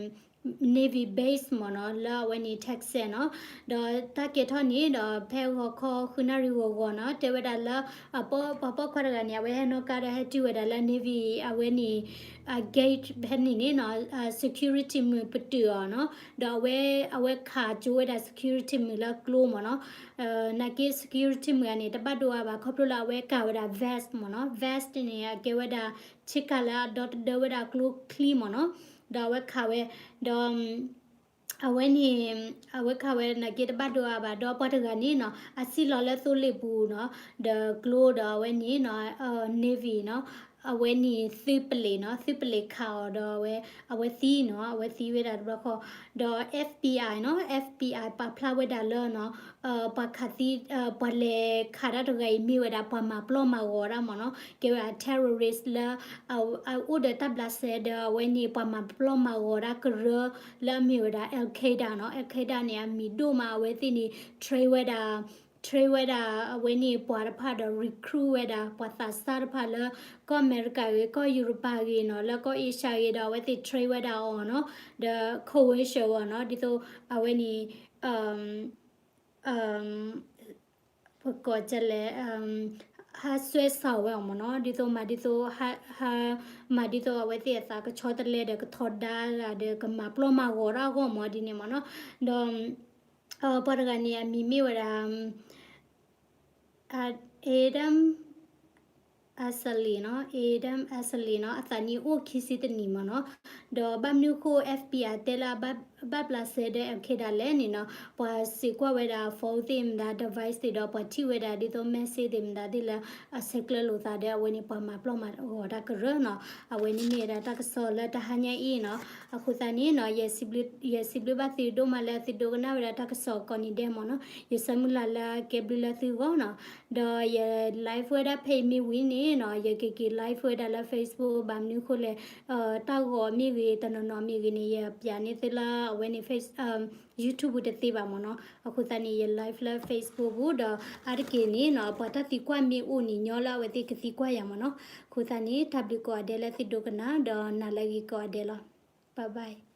Navy base မ့ၢ်နီၤ, လၢအဝဲန့ၣ် Texas နီၤ, ဒီးတၢ်ကဲထီၣ်န့ၣ်ဒီး ဖဲဂီၤခီဃုနၣ်ရံၣ်ဂီၤဂီၤနီၤ, တဲဝဲဒၣ်လၢ အပှၤပိာ်ခွါတဂၤန့ၣ် အဝဲဟဲနီၣ်ကါဒီးဟဲတုၤဝဲဒၣ်လၢ Navy အဝဲန့ၣ် အ gate ဖဲန့ၣ်န့ၣ်နီၤ, security မုၣ်ပတုာ်အီၤနီၤ, ဒီးအဝဲ အဝဲခးကၠိဝဲဒၣ် security မုၣ်လၢကျိမ့ၢ်နီၤ, နာ်က့ security မုၣ်ဂၤန့ၣ် တဘၣ်ဒိအါဘၣ် ခီဖျိလၢအဝဲကၤဝဲဒၣ် vest မ့ၢ်နီၤ, vest န့ၣ် အကဲဝဲဒၣ် ဆ့ကၤလၢအဒီသဒၢဝဲဒၣ်ကျိချံမ့ၢ်နီၤ, ဒီးအဝဲခးဝဲ, ဒီး အဝဲန့ၣ် အဝဲခးဝဲနာ်က့တဘၣ်ဒိအါဘၣ် ဒီးပှၤတဂၤန့ၣ်နီၤ အစံၣ်လီၤလၢသိလ့ၣ်ပူၤနီၤ, ဒီးကျိဒီးအဝဲန့ၣ်နီၤ Navy နီၤ, အဝဲန့ၣ်သုးပလ့းနီၤ, သုးပလ့းခးအီၤဒီးအဝဲ အဝဲသံနီၤ, အဝဲသံဝဲဒၣ်တဘျီဃီ, ဒီး FBI နီၤ, FBI ပာ်ဖျါဝဲဒၣ်လၢနီၤ ပှၤခးသံ ပှၤလဲၤခးတၢ်တဂၤအံၤမ့ၢ်ဝဲဒၣ်ပှၤမၤပျီၢ်မၤဂီၤတၢ်မ့ၢ်နီၤ, ကဲဝဲဒၣ် terrorist လၢ အအိၣ်ဒီးတၢ်ဘျးစဲဒီးအဝဲန့ၣ် ပှၤမၤပျီၢ်မၤဂီၤတၢ်ကရၢလၢအမ့ၢ်ဝဲဒၣ် Al Qaeda နီၤ, Al Qaeda န့ၣ် အမံၤဒိၣ်မး အဝဲသ့ၣ်န့ၣ် train ဝဲဒၣ် train ဝဲဒၣ်အဝဲန့ၣ်ပှၤတဖၣ်ဒီး recruit ဝဲဒၣ်ပှၤသးစၢ်တဖၣ်လၢ ကီၢ်အမဲရကၤဂ့ၤ ကီၢ်ယူရပၤဂ့ၤနီၤ လၢကီၢ်အ့ရှါဂ့ၤဒီး အဝဲသ့ၣ် train ဝဲဒၣ်အီၤနီၤ, ဒီး coercion အီၤနီၤ, ဒ်သိးအဝဲန့ၣ် ပကိးကလဲၣ် ဟးစွဲစးဝဲအီၤမ့ၢ်နီၤ, ဒ်သိးမၤဒ်သိး ဟး မၤဒ်သိးအဝဲသ့ၣ်အသးကဆီတလဲဒီး ကထီဒါတၢ်ဒီး ကမၤပျီၢ်မၤဂီၤတၢ်အဂီၢ်မ့ၢ်ဒ်န့ၣ်မ့ၢ်နီၤ, ဒီး ပှၤတဂၤန့ၣ် အမံၤမ့ၢ်ဝဲဒၣ် Adam Asali နီၤ, Adam Asali နီၤ, အသးနံၣ်အိၣ်ခံဆံတနံၣ်မ့ၢ်နီၤ, ဒီးဘၣ်မနုၤဃိ F B I တဲလၢအဘၣ်ဘျးစဲဒီး Al Qaeda လဲၣ်န့ၣ်နီၤ, ပှၤစံးကွၢ်ဝဲဒၣ် phone သ့ၣ်မတၤ device သ့ၣ်ဒီး ပှၤထံၣ်ဝဲဒၣ်ဒ်သိး message သ့ၣ်မတၤသ့ၣ်လၢ အဆဲးကျၢလိာ်သးဒီး အဝဲန့ၣ် ပှၤမၤပျီၢ်မၤဂီၤတၢ်ကရၢနီၤ, အဝဲန့ၣ်မ့ၢ်ဝဲဒၣ်တၢ်ကစီၣ်လၢတဟါညါအံၤနီၤ, အဃိသတးန့ၣ်နီၤ ယဲ ယစံးဘျုးဘၣ်သုဒိၣ်မးလၢသုဒိကနၣ်ဝဲဒၣ်တၢ်ကစီၣ်ကိးနံၤဒဲးမ့ၢ်နီၤ, ယဆၢမုၢ်လၢ်လၢကဲဘျုးလၢသုဂီၢ်နီၤ, ဒီးယ live ဝဲဒၣ်ဖဲအံၤမ့ၢ်ဝံၤန့ၣ်နီၤ ယကက့ၤ live ဝဲဒၣ်လၢ Facebook ဘၣ်မနုၤဃိလဲၣ်, တၢ်ဂီၤမ့ၢ်ဂ့ၤ တနီၤနီၤမ့ၢ်ဂ့ၤန့ၣ် ယပျးန့ၢ်သုလၢအဝဲန့ၣ် Face YouTube ပူၤတသ့ဘၣ်မ့ၢ်နီၤ, အဃိသတးန့ၣ် ယ live လၢ Facebook ပူၤဒီး အါတက့ၢ်န့ၣ်နီၤ ပှၤတၢ်သံကွၢ်မ့ၢ်အိၣ်န့ၣ် ညီလၢအဝဲသ့ၣ်ကသံကွၢ်ယၤမ့ၢ်နီၤ, အဃိသတးန့ၣ် တၢ်ဘျုးကိးဂၤဒဲးလၢသုဒိကနၣ် ဒီးနၤလၢအဂ့ၤကိးဂၤဒဲးလီၤ, bye bye.